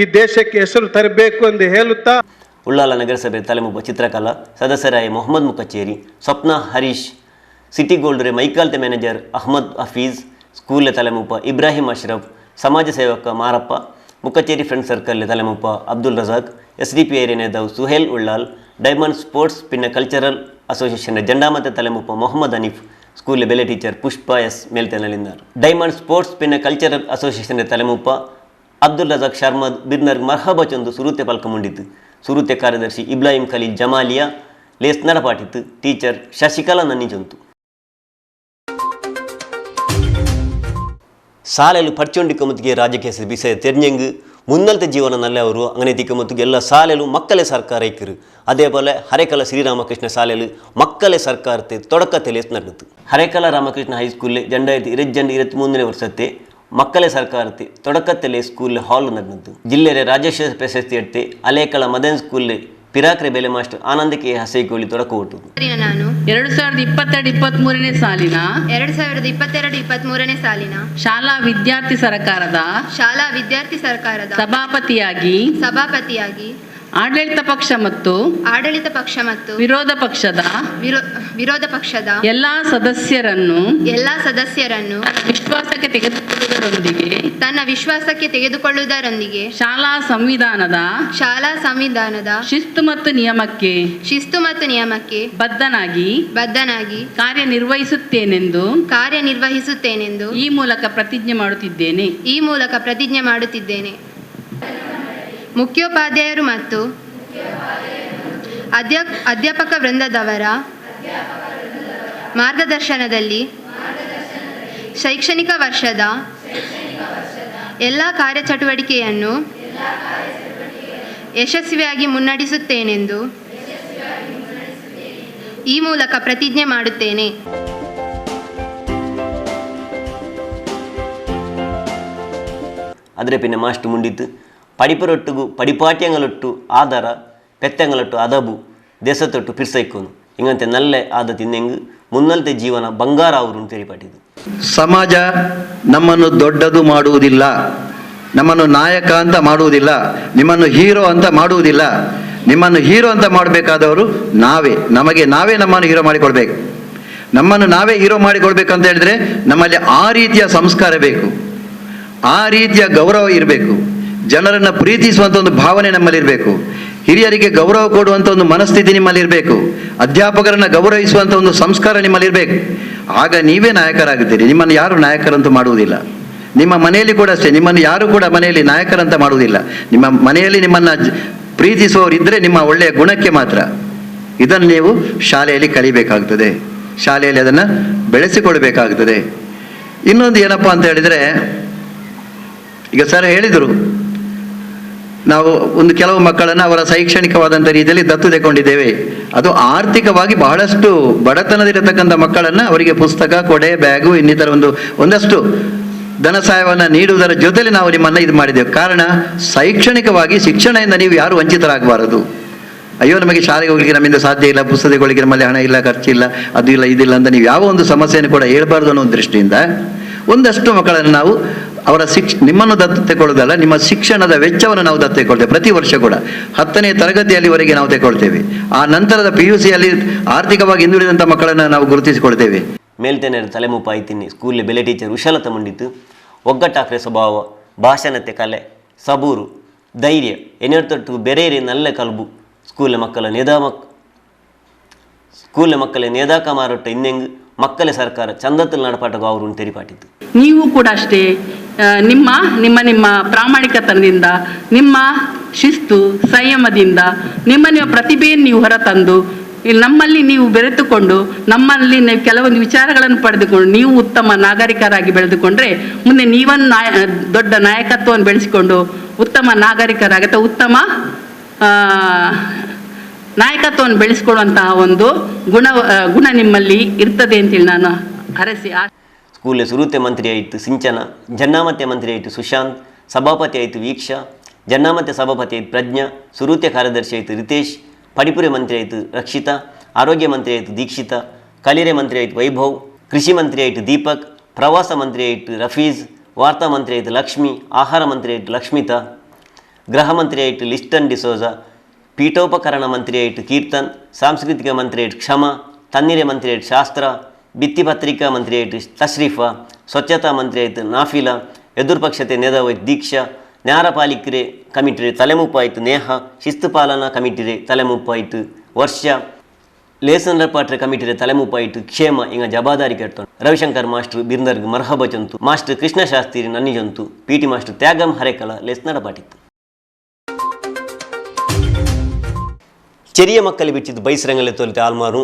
ಈ ದೇಶಕ್ಕೆ ಹೆಸರು ತರಬೇಕು ಎಂದು ಹೇಳುತ್ತಾ, ಉಳ್ಳಾಲ ನಗರಸಭೆ ತಲೆಮುಬ್ಬ ಚಿತ್ರಕಲಾ ಸದಸ್ಯರಾಯ ಮೊಹಮ್ಮದ್ ಮುಖಚೇರಿ, ಸ್ವಪ್ನ ಹರೀಶ್, ಸಿಟಿ ಗೋಲ್ಡ್ ರೇ ಮೈಕಾಲ್ತೆ ಮ್ಯಾನೇಜರ್ ಅಹ್ಮದ್ ಹಫೀಜ್, ಸ್ಕೂಲ್ ತಲೆಮುಪ್ಪ ಇಬ್ರಾಹಿಂ ಅಶ್ರಫ್, ಸಮಾಜ ಸೇವಕ ಮಾರಪ್ಪ, ಮುಖಚೇರಿ ಫ್ರೆಂಡ್ ಸರ್ಕಲ್ ತಲೆಮುಪ್ಪ Abdul Razak, S D P I ನೇತಾವ್ ಸುಹೇಲ್ ಉಳ್ಳಾಲ್, ಡೈಮಂಡ್ ಸ್ಪೋರ್ಟ್ಸ್ ಪಿನ್ನ ಕಲ್ಚರಲ್ ಅಸೋಸಿಯೇಷನ್ ಜಂಡಾಮತೆ ತಲೆಮುಪ್ಪ ಮೊಹಮ್ಮದ್ ಹನೀಫ್, ಸ್ಕೂಲ್ ಬೆಲೆ ಟೀಚರ್ ಪುಷ್ಪ ಎಸ್ ಮೇಲ್ತೆನಲಿಂದಾರ್. ಡೈಮಂಡ್ ಸ್ಪೋರ್ಟ್ಸ್ ಪಿನ್ನ ಕಲ್ಚರಲ್ ಅಸೋಸಿಯೇಷನ್ ತಲೆಮುಪ್ಪ ಅಬ್ದುಲ್ ರಜಾಕ್ ಶರ್ಮದ್ ಬಿರ್ನರ್ ಮರ್ಹಬ ಚಂದು ಸುರುತೆ ಪಲ್ಕ ಮುಂಡಿತ್ತು. ಸುರುತೆ ಕಾರ್ಯದರ್ಶಿ ಇಬ್ರಾಹಿಂ ಖಲೀಲ್ ಜಮಾಲಿಯಾ ಲೇಸ್ ನಡಪಾಟಿತ್ತು. ಟೀಚರ್ ಶಶಿಕಲಾ ನನ್ನಿಜಂತು. ಸಾಲೆಲು ಪರ್ಚೊಂಡಿಕೊಮತ್ತಿಗೆ ರಾಜಕೀಯ ಬಿಸೆ ತೆರ್ഞ്ഞೆಂಗ್ ಮುನ್ನಲ್ತೆ ಜೀವನ ನಲ್ಲೆ ಅವರು അങ്ങനെ ತಿಕ್ಕಮತ್ತಿಗೆ ಎಲ್ಲ ಸಾಲೆಲು ಮಕ್ಕಳೇ ಸರ್ಕಾರ ಇಕ್ಕರು. അതേപോലെ ಹರೇಕಲ ಶ್ರೀರಾಮಕೃಷ್ಣ ಸಾಲೆಲು ಮಕ್ಕಳೇ ಸರ್ಕಾರത്തെ ತೊಡಕತೆ ನಡೆದು. ಹರೇಕಲ ರಾಮಕೃಷ್ಣ ಹೈಸ್ಕೂಲ್ 2022 23 ವರ್ಷത്തെ ಮಕ್ಕಳೇ ಸರ್ಕಾರത്തെ ತೊಡಕತ್ತಲೆ ಸ್ಕೂಲ್ ಹಾಲ್ ನಡೆದು. ಜಿಲ್ಲೆಯ ರಾಜ್ಯೋತ್ಸವ ಪ್ರಶಸ್ತಿ ಎಡ್ತೆ ಅಲೇಕಳ ಮದನ್ ಸ್ಕೂಲ್ ಪಿರಾಕ್ರೆ ಬೆಲೆ ಮಾಸ್ಟರ್ ಆನಂದಕ್ಕೆ ಹಸೈಕೋಳಿ ತೊಡಕ ಹುಟ್ಟುದು. ನಾನು 2022-23 ಸಾಲಿನ 2022-23 ಸಾಲಿನ ಶಾಲಾ ವಿದ್ಯಾರ್ಥಿ ಸರ್ಕಾರದ ಸಭಾಪತಿಯಾಗಿ ಆಡಳಿತ ಪಕ್ಷ ಮತ್ತು ವಿರೋಧ ಪಕ್ಷದ ಎಲ್ಲಾ ಸದಸ್ಯರನ್ನು ವಿಶ್ವಾಸಕ್ಕೆ ತೆಗೆದುಕೊಳ್ಳುವುದರೊಂದಿಗೆ ಶಾಲಾ ಸಂವಿಧಾನದ ಶಿಸ್ತು ಮತ್ತು ನಿಯಮಕ್ಕೆ ಬದ್ಧನಾಗಿ ಕಾರ್ಯನಿರ್ವಹಿಸುತ್ತೇನೆಂದು ಈ ಮೂಲಕ ಪ್ರತಿಜ್ಞೆ ಮಾಡುತ್ತಿದ್ದೇನೆ. ಮುಖ್ಯೋಪಾಧ್ಯಾಯರು ಮತ್ತು ಅಧ್ಯಾಪಕ ವೃಂದದವರ ಮಾರ್ಗದರ್ಶನದಲ್ಲಿ ಶೈಕ್ಷಣಿಕ ವರ್ಷದ ಎಲ್ಲ ಕಾರ್ಯಚಟುವಟಿಕೆಯನ್ನು ಯಶಸ್ವಿಯಾಗಿ ಮುನ್ನಡೆಸುತ್ತೇನೆಂದು ಈ ಮೂಲಕ ಪ್ರತಿಜ್ಞೆ ಮಾಡುತ್ತೇನೆ. ಅದರ ಪಿನ್ನೆ ಮಾಸ್ಟರ್ ಮುಂಡಿತ್ತು. ಪಡಿಪರೊಟ್ಟುಗು ಪಡಿಪಾಟ್ಯಂಗಳೊಟ್ಟು ಆಧಾರ ಪೆತ್ತಂಗಳೊಟ್ಟು ಅದಬು ದೇಶತೊಟ್ಟು ಪಿರ್ಸೈಕೋನು ಇಂಗಂತೆ ನಲ್ಲೆ ಆದ ತಿನ್ನೆಂಗು ಮುನ್ನಲ್ತೆ ಜೀವನ ಬಂಗಾರ ಅವರು ತೆರಿಪಾಟಿದ್ದು. ಸಮಾಜ ನಮ್ಮನ್ನು ದೊಡ್ಡದು ಮಾಡುವುದಿಲ್ಲ, ನಮ್ಮನ್ನು ನಾಯಕ ಅಂತ ಮಾಡುವುದಿಲ್ಲ, ನಿಮ್ಮನ್ನು ಹೀರೋ ಅಂತ ಮಾಡುವುದಿಲ್ಲ. ನಿಮ್ಮನ್ನು ಹೀರೋ ಅಂತ ಮಾಡಬೇಕಾದವರು ನಾವೇ. ನಮಗೆ ನಾವೇ ನಮ್ಮನ್ನು ಹೀರೋ ಮಾಡಿಕೊಳ್ಬೇಕು. ನಮ್ಮನ್ನು ನಾವೇ ಹೀರೋ ಮಾಡಿಕೊಳ್ಬೇಕಂತ ಹೇಳಿದ್ರೆ ನಮ್ಮಲ್ಲಿ ಆ ರೀತಿಯ ಸಂಸ್ಕಾರ ಬೇಕು, ಆ ರೀತಿಯ ಗೌರವ ಇರಬೇಕು, ಜನರನ್ನು ಪ್ರೀತಿಸುವಂಥ ಒಂದು ಭಾವನೆ ನಮ್ಮಲ್ಲಿರಬೇಕು, ಹಿರಿಯರಿಗೆ ಗೌರವ ಕೊಡುವಂಥ ಒಂದು ಮನಸ್ಥಿತಿ ನಿಮ್ಮಲ್ಲಿರಬೇಕು, ಅಧ್ಯಾಪಕರನ್ನು ಗೌರವಿಸುವಂಥ ಒಂದು ಸಂಸ್ಕಾರ ನಿಮ್ಮಲ್ಲಿರಬೇಕು. ಆಗ ನೀವೇ ನಾಯಕರಾಗುತ್ತೀರಿ. ನಿಮ್ಮನ್ನು ಯಾರು ನಾಯಕರಂತೂ ಮಾಡುವುದಿಲ್ಲ. ನಿಮ್ಮ ಮನೆಯಲ್ಲಿ ಕೂಡ ಅಷ್ಟೇ, ನಿಮ್ಮನ್ನು ಯಾರು ಕೂಡ ಮನೆಯಲ್ಲಿ ನಾಯಕರಂತ ಮಾಡುವುದಿಲ್ಲ. ನಿಮ್ಮ ಮನೆಯಲ್ಲಿ ನಿಮ್ಮನ್ನು ಪ್ರೀತಿಸುವವರಿದ್ದರೆ ನಿಮ್ಮ ಒಳ್ಳೆಯ ಗುಣಕ್ಕೆ ಮಾತ್ರ. ಇದನ್ನು ನೀವು ಶಾಲೆಯಲ್ಲಿ ಕಲಿಬೇಕಾಗ್ತದೆ, ಶಾಲೆಯಲ್ಲಿ ಅದನ್ನು ಬೆಳೆಸಿಕೊಳ್ಬೇಕಾಗ್ತದೆ. ಇನ್ನೊಂದು ಏನಪ್ಪ ಅಂತ ಹೇಳಿದರೆ, ಈಗ ಸರ್ ಹೇಳಿದರು, ನಾವು ಒಂದು ಕೆಲವು ಮಕ್ಕಳನ್ನು ಅವರ ಶೈಕ್ಷಣಿಕವಾದಂಥ ರೀತಿಯಲ್ಲಿ ದತ್ತು ತಗೊಂಡಿದ್ದೇವೆ. ಅದು ಆರ್ಥಿಕವಾಗಿ ಬಹಳಷ್ಟು ಬಡತನದಿರತಕ್ಕಂಥ ಮಕ್ಕಳನ್ನು ಅವರಿಗೆ ಪುಸ್ತಕ, ಕೊಡೆ, ಬ್ಯಾಗು ಇನ್ನಿತರ ಒಂದಷ್ಟು ಧನ ಸಹಾಯವನ್ನು ನೀಡುವುದರ ಜೊತೆಯಲ್ಲಿ ನಾವು ನಿಮ್ಮನ್ನು ಇದು ಮಾಡಿದ್ದೇವೆ. ಕಾರಣ, ಶೈಕ್ಷಣಿಕವಾಗಿ ಶಿಕ್ಷಣದಿಂದ ನೀವು ಯಾರು ವಂಚಿತರಾಗಬಾರದು. ಅಯ್ಯೋ ನಮಗೆ ಶಾಲೆಗೆ ಹೋಗ್ಲಿಕ್ಕೆ ನಮ್ಮಿಂದ ಸಾಧ್ಯ ಇಲ್ಲ, ಪುಸ್ತಕಗಳಿಗೆ ನಮ್ಮಲ್ಲಿ ಹಣ ಇಲ್ಲ, ಖರ್ಚಿಲ್ಲ, ಅದು ಇಲ್ಲ ಇದಿಲ್ಲ ಅಂತ ನೀವು ಯಾವ ಒಂದು ಸಮಸ್ಯೆಯನ್ನು ಕೂಡ ಹೇಳ್ಬಾರ್ದು ಅನ್ನೋ ದೃಷ್ಟಿಯಿಂದ ಒಂದಷ್ಟು ಮಕ್ಕಳನ್ನು ನಾವು ಅವರ ನಿಮ್ಮನ್ನು ದತ್ತು ತಗೊಳ್ಳೋದಲ್ಲ, ನಿಮ್ಮ ಶಿಕ್ಷಣದ ವೆಚ್ಚವನ್ನು ನಾವು ದತ್ತು ತಗೊಳ್ತೇವೆ. ಪ್ರತಿ ವರ್ಷ ಕೂಡ 10ನೇ ತರಗತಿಯಲ್ಲಿವರೆಗೆ ನಾವು ತಗೊಳ್ತೇವೆ. ಆ ನಂತರದ PUC ಆರ್ಥಿಕವಾಗಿ ಹಿಂದುಳಿದಂಥ ಮಕ್ಕಳನ್ನು ನಾವು ಗುರುತಿಸಿಕೊಳ್ತೇವೆ. ಮೇಲ್ತೇನೆ ತಲೆಮುಪ್ಪ ಆಯ್ತೀನಿ ಸ್ಕೂಲ್ ಬೆಲೆ ಟೀಚರ್ ಉಶಲತ ಮುಂಡಿತ್ತು. ಒಗ್ಗಟ್ಟಾಕ್ರೆ ಸ್ವಭಾವ, ಭಾಷಣತೆ ಕಲೆ, ಸಬೂರು, ಧೈರ್ಯ ಎನ್ನೆರ್ತೊಟ್ಟು ಬೇರೆ ನಲ್ಲ ಕಲ್ಬು ಸ್ಕೂಲ್ ಮಕ್ಕಳ ಸ್ಕೂಲ್ ಮಕ್ಕಳ ನೇದಾಕ ಮಾರೋಟ ಇನ್ನೆಂಗ್ ಮಕ್ಕಳ ಸರ್ಕಾರ ಚಂದத்தில் ನಡಪಾಟಗೂ ಅವರು ತೆರಿಪಾಟಿತ್ತು. ನೀವು ಕೂಡ ಅಷ್ಟೇ ನಿಮ್ಮ ನಿಮ್ಮ ನಿಮ್ಮ ಪ್ರಾಮಾಣಿಕತನದಿಂದ, ನಿಮ್ಮ ಶಿಸ್ತು ಸಂಯಮದಿಂದ, ನಿಮ್ಮ ನಿಮ್ಮ ಪ್ರತಿಭೆಯನ್ನು ನೀವು ಹೊರತಂದು ನಮ್ಮಲ್ಲಿ ನೀವು ಬೆರೆತುಕೊಂಡು, ನಮ್ಮಲ್ಲಿ ನೀವು ಕೆಲವೊಂದು ವಿಚಾರಗಳನ್ನು ಪಡೆದುಕೊಂಡು ನೀವು ಉತ್ತಮ ನಾಗರಿಕರಾಗಿ ಬೆಳೆದುಕೊಂಡ್ರೆ ಮುಂದೆ ನೀವನ್ನು ದೊಡ್ಡ ನಾಯಕತ್ವವನ್ನು ಬೆಳೆಸಿಕೊಂಡು ಉತ್ತಮ ನಾಗರಿಕರಾಗಿ ಅಥವಾ ಉತ್ತಮ ನಾಯಕತ್ವವನ್ನು ಬೆಳೆಸಿಕೊಳ್ಳುವಂತಹ ಒಂದು ಗುಣ ನಿಮ್ಮಲ್ಲಿ ಇರ್ತದೆ ಅಂತೇಳಿ ನಾನು ಹರಸಿ. ಸ್ಕೂಲ್ ಸುರೂತೆ ಮಂತ್ರಿ ಆಯಿತು ಸಿಂಚನ, ಜನ್ನಾಮತೆ ಮಂತ್ರಿ ಆಯಿತು ಸುಶಾಂತ್, ಸಭಾಪತಿ ಆಯಿತು ವೀಕ್ಷಾ, ಜನ್ನಾಮತೆ ಸಭಾಪತಿ ಆಯಿತು ಪ್ರಜ್ಞಾ, ಸುರೂತೆ ಕಾರ್ಯದರ್ಶಿ ಆಯಿತು ರಿತೇಶ್, ಪಡಿಪುರಿ ಮಂತ್ರಿ ಆಯಿತು ರಕ್ಷಿತಾ, ಆರೋಗ್ಯ ಮಂತ್ರಿ ಆಯಿತು ದೀಕ್ಷಿತಾ, ಕಲಿರೆ ಮಂತ್ರಿ ಆಯಿತು ವೈಭವ್, ಕೃಷಿ ಮಂತ್ರಿ ಆಯಿತು ದೀಪಕ್, ಪ್ರವಾಸ ಮಂತ್ರಿ ಆಯಿತು ರಫೀಜ್, ವಾರ್ತಾ ಮಂತ್ರಿ ಆಯಿತು ಲಕ್ಷ್ಮಿ, ಆಹಾರ ಮಂತ್ರಿ ಆಯಿತು ಲಕ್ಷ್ಮಿತಾ, ಗೃಹ ಮಂತ್ರಿ ಆಯಿತು ಲಿಸ್ಟನ್ ಡಿಸೋಜಾ, ಪೀಠೋಪಕರಣ ಮಂತ್ರಿ ಆಯಿತು ಕೀರ್ತನ್, ಸಾಂಸ್ಕೃತಿಕ ಮಂತ್ರಿ ಆಯಿತು ಕ್ಷಮಾ, ತಣ್ಣೀರೆ ಮಂತ್ರಿ ಆಯಿತು ಶಾಸ್ತ್ರ, ಭಿತ್ತಿಪತ್ರಿಕಾ ಮಂತ್ರಿ ಆಯಿತು ತಶ್ರೀಫಾ, ಸ್ವಚ್ಛತಾ ಮಂತ್ರಿ ಆಯಿತು ನಾಫಿಲಾ, ಎದುರ್ಪಕ್ಷತೆ ನೆದವಾಯ್ತು ದೀಕ್ಷಾ, ನ್ಯಾರಪಾಲಿಕರೆ ಕಮಿಟಿ ತಲೆಮುಪ್ಪಾಯಿತು ನೇಹ, ಶಿಸ್ತು ಪಾಲನಾ ಕಮಿಟಿ ತಲೆಮುಪ್ಪಾಯಿತು ವರ್ಷ, ಲೇಸನ್ ಪಾಟ್ರೆ ಕಮಿಟಿ ತಲೆಮುಪ್ಪಾಯಿತು ಕ್ಷೇಮ ಇಂಗ ಜವಾಬ್ದಾರಿ ಕೆಡ್ತಾನೆ. ರವಿಶಂಕರ್ ಮಾಸ್ಟರ್ ಬಿರ್ಂದರ್ಗ್ ಮರ್ಹಬ ಜಂತು, ಮಾಸ್ಟರ್ ಕೃಷ್ಣಶಾಸ್ತ್ರಿ ನನ್ನಿ ಜಂತು, PT master ತ್ಯಾಗಂ ಹರೇಕಳ ಲೇಸ್ ನಡಪಾಟಿತ್ತು. ಚೆರಿಯ ಮಕ್ಕಳು ಬಿಚ್ಚಿದ್ದು ಬೈಸರಂಗಲ್ಲೇ ತೋಲಿತೆ ಆಲ್ಮಾರು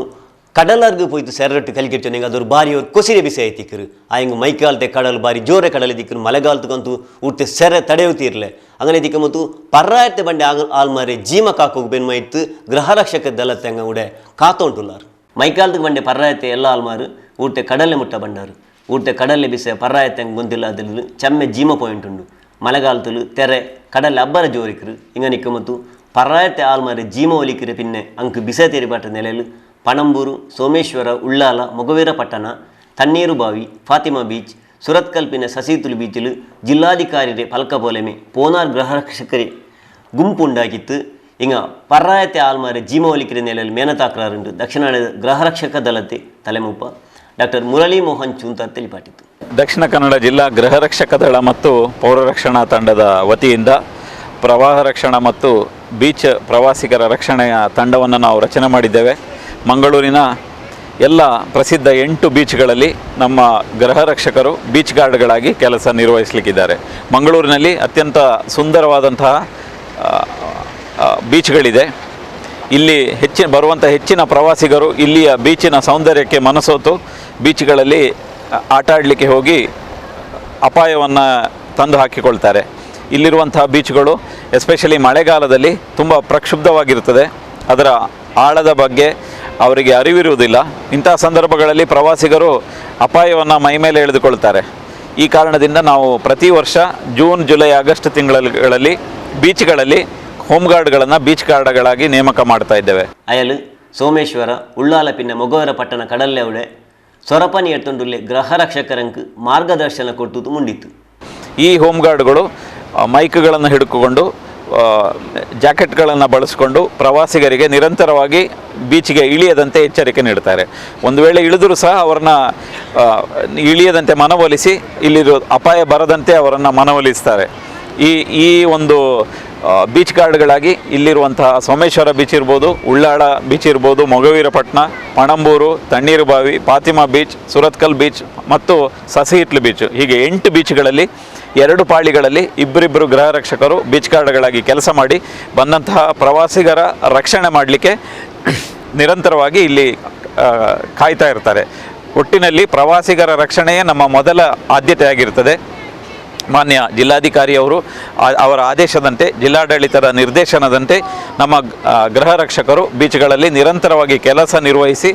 ಕಡಲಾರ್ಗು ಪೋಯ್ತು ಸೆರಟ್ಟು ಕಲಿಕೆಟ್ಟು ನಿಂಗೆ ಅದೊರು ಬಾರಿ ಅವ್ರು ಕೊಸಿರೆ ಬಿಸಿ ಆಯ್ತಿಕ್ಕರು ಆಯಂಗೆ ಮೈಕಾಲ್ತೆ ಕಡಲು ಬಾರಿ ಜೋರೆ ಕಡಲೆ ದಿಕ್ಕರು ಮಳೆಗಾಲತಕ್ಕಂತೂ ಉಡ್ತೆ ಸೆರೆ ತಡೆಯುತ್ತಿರಲೆ ಅಂಗನೆ ದಿಕ್ಕ ಮತ್ತು ಪರ್ರಾಯತೆ ಬಂಡೆ ಆಲ್ಮಾರೆ ಜೀಮ ಕಾಕೋಗಿ ಬೆನ್ಮೈತ್ತು ಗೃಹರಕ್ಷಕ ದಳತೆ ಹಂಗ ಉಡೆ ಕಾತೋಂಟುಲ್ಲಾರು. ಮೈಕಾಲ್ತಕ್ಕೆ ಬಂಡೆ ಪರ್ರಾಯತೆ ಎಲ್ಲ ಆಲ್ಮಾರು ಊರ್ತೆ ಕಡಲೆ ಮುಟ್ಟ ಬಂಡಾರು ಊರ್ತೆ ಕಡಲೆ ಬಿಸೆ ಪರ್ರಾಯತೆ ಹಂಗೆ ಗೊಂತಿಲ್ಲ ಅದಿಲ್ಲ ಚಮ್ಮೆ ಜೀಮ ಪಾಯಿಂಟ್ ಉಂಡು ಮಳೆಗಾಲತಲು ತೆರೆ ಕಡಲೆ ಅಬ್ಬರ ಜೋರಿಕರು ಹಿಂಗ ನಿಕ್ಕ ಮತ್ತು ಪರ್ರಾಯತೆ ಆಲ್ಮಾರೆ ಜೀಮ ಒಲಿಕಿರೆ ಪಿನ್ನೆ ಅಂಕು ಬಿಸೆ ತೆರಿಪಾಟ ನೆಲೆಲು ಪಣಂಬೂರು, ಸೋಮೇಶ್ವರ, ಉಳ್ಳಾಲ, ಮೊಗವೀರಪಟ್ಟಣ, ತಣ್ಣೀರುಬಾವಿ, ಫಾತಿಮಾ ಬೀಚ್, ಸುರತ್ಕಲ್ಪಿನ ಸಸೀತುಲು ಬೀಚಲು ಜಿಲ್ಲಾಧಿಕಾರಿ ಪಲ್ಕ ಪೋಲೆಮೆ ಪೋನಾರ್ ಗೃಹರಕ್ಷಕರೇ ಗುಂಪುಂಡಾಗಿತ್ತು. ಇಂಗ ಪರ್ರಾಯತೆ ಆಲ್ಮಾರೆ ಜೀಮ ಒಲಿಕಿರೆ ನೆಲೆಯಲ್ಲಿ ಮೇನತಾಕ್ರಾರುಂಡು ದಕ್ಷಿಣ ಗೃಹರಕ್ಷಕ ದಳತೆ ತಲೆಮುಪ್ಪ ಡಾಕ್ಟರ್ ಮುರಳಿ ಮೋಹನ್ ಚೂಂತ ತಿಳಿಪಾಟಿತ್ತು. ದಕ್ಷಿಣ ಕನ್ನಡ ಜಿಲ್ಲಾ ಗೃಹರಕ್ಷಕ ದಳ ಮತ್ತು ಪೌರರಕ್ಷಣಾ ತಂಡದ ವತಿಯಿಂದ ಪ್ರವಾಹ ರಕ್ಷಣಾ ಮತ್ತು ಬೀಚ್ ಪ್ರವಾಸಿಗರ ರಕ್ಷಣೆಯ ತಂಡವನ್ನು ನಾವು ರಚನೆ ಮಾಡಿದ್ದೇವೆ. ಮಂಗಳೂರಿನ ಎಲ್ಲ ಪ್ರಸಿದ್ಧ 8 ಬೀಚ್ಗಳಲ್ಲಿ ನಮ್ಮ ಗೃಹರಕ್ಷಕರು ಬೀಚ್ ಗಾರ್ಡ್ಗಳಾಗಿ ಕೆಲಸ ನಿರ್ವಹಿಸಲಿಕ್ಕಿದ್ದಾರೆ. ಮಂಗಳೂರಿನಲ್ಲಿ ಅತ್ಯಂತ ಸುಂದರವಾದಂತಹ ಬೀಚ್ಗಳಿದೆ. ಇಲ್ಲಿ ಬರುವಂಥ ಹೆಚ್ಚಿನ ಪ್ರವಾಸಿಗರು ಇಲ್ಲಿಯ ಬೀಚಿನ ಸೌಂದರ್ಯಕ್ಕೆ ಮನಸೋತು ಬೀಚ್ಗಳಲ್ಲಿ ಆಟ ಆಡಲಿಕ್ಕೆ ಹೋಗಿ ಅಪಾಯವನ್ನು ತಂದು ಹಾಕಿಕೊಳ್ತಾರೆ. ಇಲ್ಲಿರುವಂಥ ಬೀಚ್ಗಳು ಎಸ್ಪೆಷಲಿ ಮಳೆಗಾಲದಲ್ಲಿ ತುಂಬ ಪ್ರಕ್ಷುಬ್ಧವಾಗಿರ್ತದೆ. ಅದರ ಆಳದ ಬಗ್ಗೆ ಅವರಿಗೆ ಅರಿವಿರುವುದಿಲ್ಲ. ಇಂಥ ಸಂದರ್ಭಗಳಲ್ಲಿ ಪ್ರವಾಸಿಗರು ಅಪಾಯವನ್ನು ಮೈಮೇಲೆ ಎಳೆದುಕೊಳ್ತಾರೆ. ಈ ಕಾರಣದಿಂದ ನಾವು ಪ್ರತಿ ವರ್ಷ June, July, August ತಿಂಗಳಲ್ಲಿ ಬೀಚ್ಗಳಲ್ಲಿ ಹೋಮ್ ಗಾರ್ಡ್ಗಳನ್ನು ಬೀಚ್ ಗಾರ್ಡ್ಗಳಾಗಿ ನೇಮಕ ಮಾಡ್ತಾ ಇದ್ದೇವೆ. ಅಯಲು ಸೋಮೇಶ್ವರ ಉಳ್ಳಾಲ ಪಿನ್ನ ಮೊಗವರ ಪಟ್ಟಣ ಕಡಲ್ಲೆವಡೆ ಸೊರಪನಿ ಎತ್ತೊಂಡುಲ್ಲೆ ಗೃಹ ರಕ್ಷಕರಂಕ್ ಮಾರ್ಗದರ್ಶನ ಕೊಟ್ಟುದು ಮುಂಡಿತ್ತು. ಈ ಹೋಮ್ ಗಾರ್ಡ್ಗಳು ಮೈಕ್ಗಳನ್ನು ಹಿಡ್ಕೊಂಡು ಜಾಕೆಟ್ಗಳನ್ನು ಬಳಸಿಕೊಂಡು ಪ್ರವಾಸಿಗರಿಗೆ ನಿರಂತರವಾಗಿ ಬೀಚ್ಗೆ ಇಳಿಯದಂತೆ ಎಚ್ಚರಿಕೆ ನೀಡ್ತಾರೆ. ಒಂದು ವೇಳೆ ಇಳಿದರೂ ಸಹ ಅವರನ್ನು ಇಳಿಯದಂತೆ ಮನವೊಲಿಸಿ ಇಲ್ಲಿರೋ ಅಪಾಯ ಬರದಂತೆ ಅವರನ್ನು ಮನವೊಲಿಸ್ತಾರೆ. ಈ ಈ ಒಂದು ಬೀಚ್ ಗಾರ್ಡ್ಗಳಾಗಿ ಇಲ್ಲಿರುವಂತಹ ಸೋಮೇಶ್ವರ ಬೀಚ್ ಇರ್ಬೋದು, ಉಳ್ಳಾಳ ಬೀಚ್ ಇರ್ಬೋದು, ಮೊಗವೀರಪಟ್ಟಣ, ಪಣಂಬೂರು, ತಣ್ಣೀರುಬಾವಿ, ಫಾತಿಮಾ ಬೀಚ್, ಸುರತ್ಕಲ್ ಬೀಚ್ ಮತ್ತು ಸಸಿಹಿತ್ಲು ಬೀಚ್, ಹೀಗೆ 8 ಬೀಚ್ಗಳಲ್ಲಿ 2 ಪಾಳಿಗಳಲ್ಲಿ ಇಬ್ಬರಿಬ್ಬರು ಗೃಹ ರಕ್ಷಕರು ಬೀಚ್ ಗಾರ್ಡ್ಗಳಾಗಿ ಕೆಲಸ ಮಾಡಿ ಬಂದಂತಹ ಪ್ರವಾಸಿಗರ ರಕ್ಷಣೆ ಮಾಡಲಿಕ್ಕೆ ನಿರಂತರವಾಗಿ ಇಲ್ಲಿ ಕಾಯ್ತಾ ಇರ್ತಾರೆ. ಒಟ್ಟಿನಲ್ಲಿ ಪ್ರವಾಸಿಗರ ರಕ್ಷಣೆಯೇ ನಮ್ಮ ಮೊದಲ ಆದ್ಯತೆಯಾಗಿರ್ತದೆ. ಮಾನ್ಯ ಜಿಲ್ಲಾಧಿಕಾರಿಯವರು ಅವರ ಆದೇಶದಂತೆ, ಜಿಲ್ಲಾಡಳಿತದ ನಿರ್ದೇಶನದಂತೆ ನಮ್ಮ ಗೃಹ ರಕ್ಷಕರು ಬೀಚ್ಗಳಲ್ಲಿ ನಿರಂತರವಾಗಿ ಕೆಲಸ ನಿರ್ವಹಿಸಿ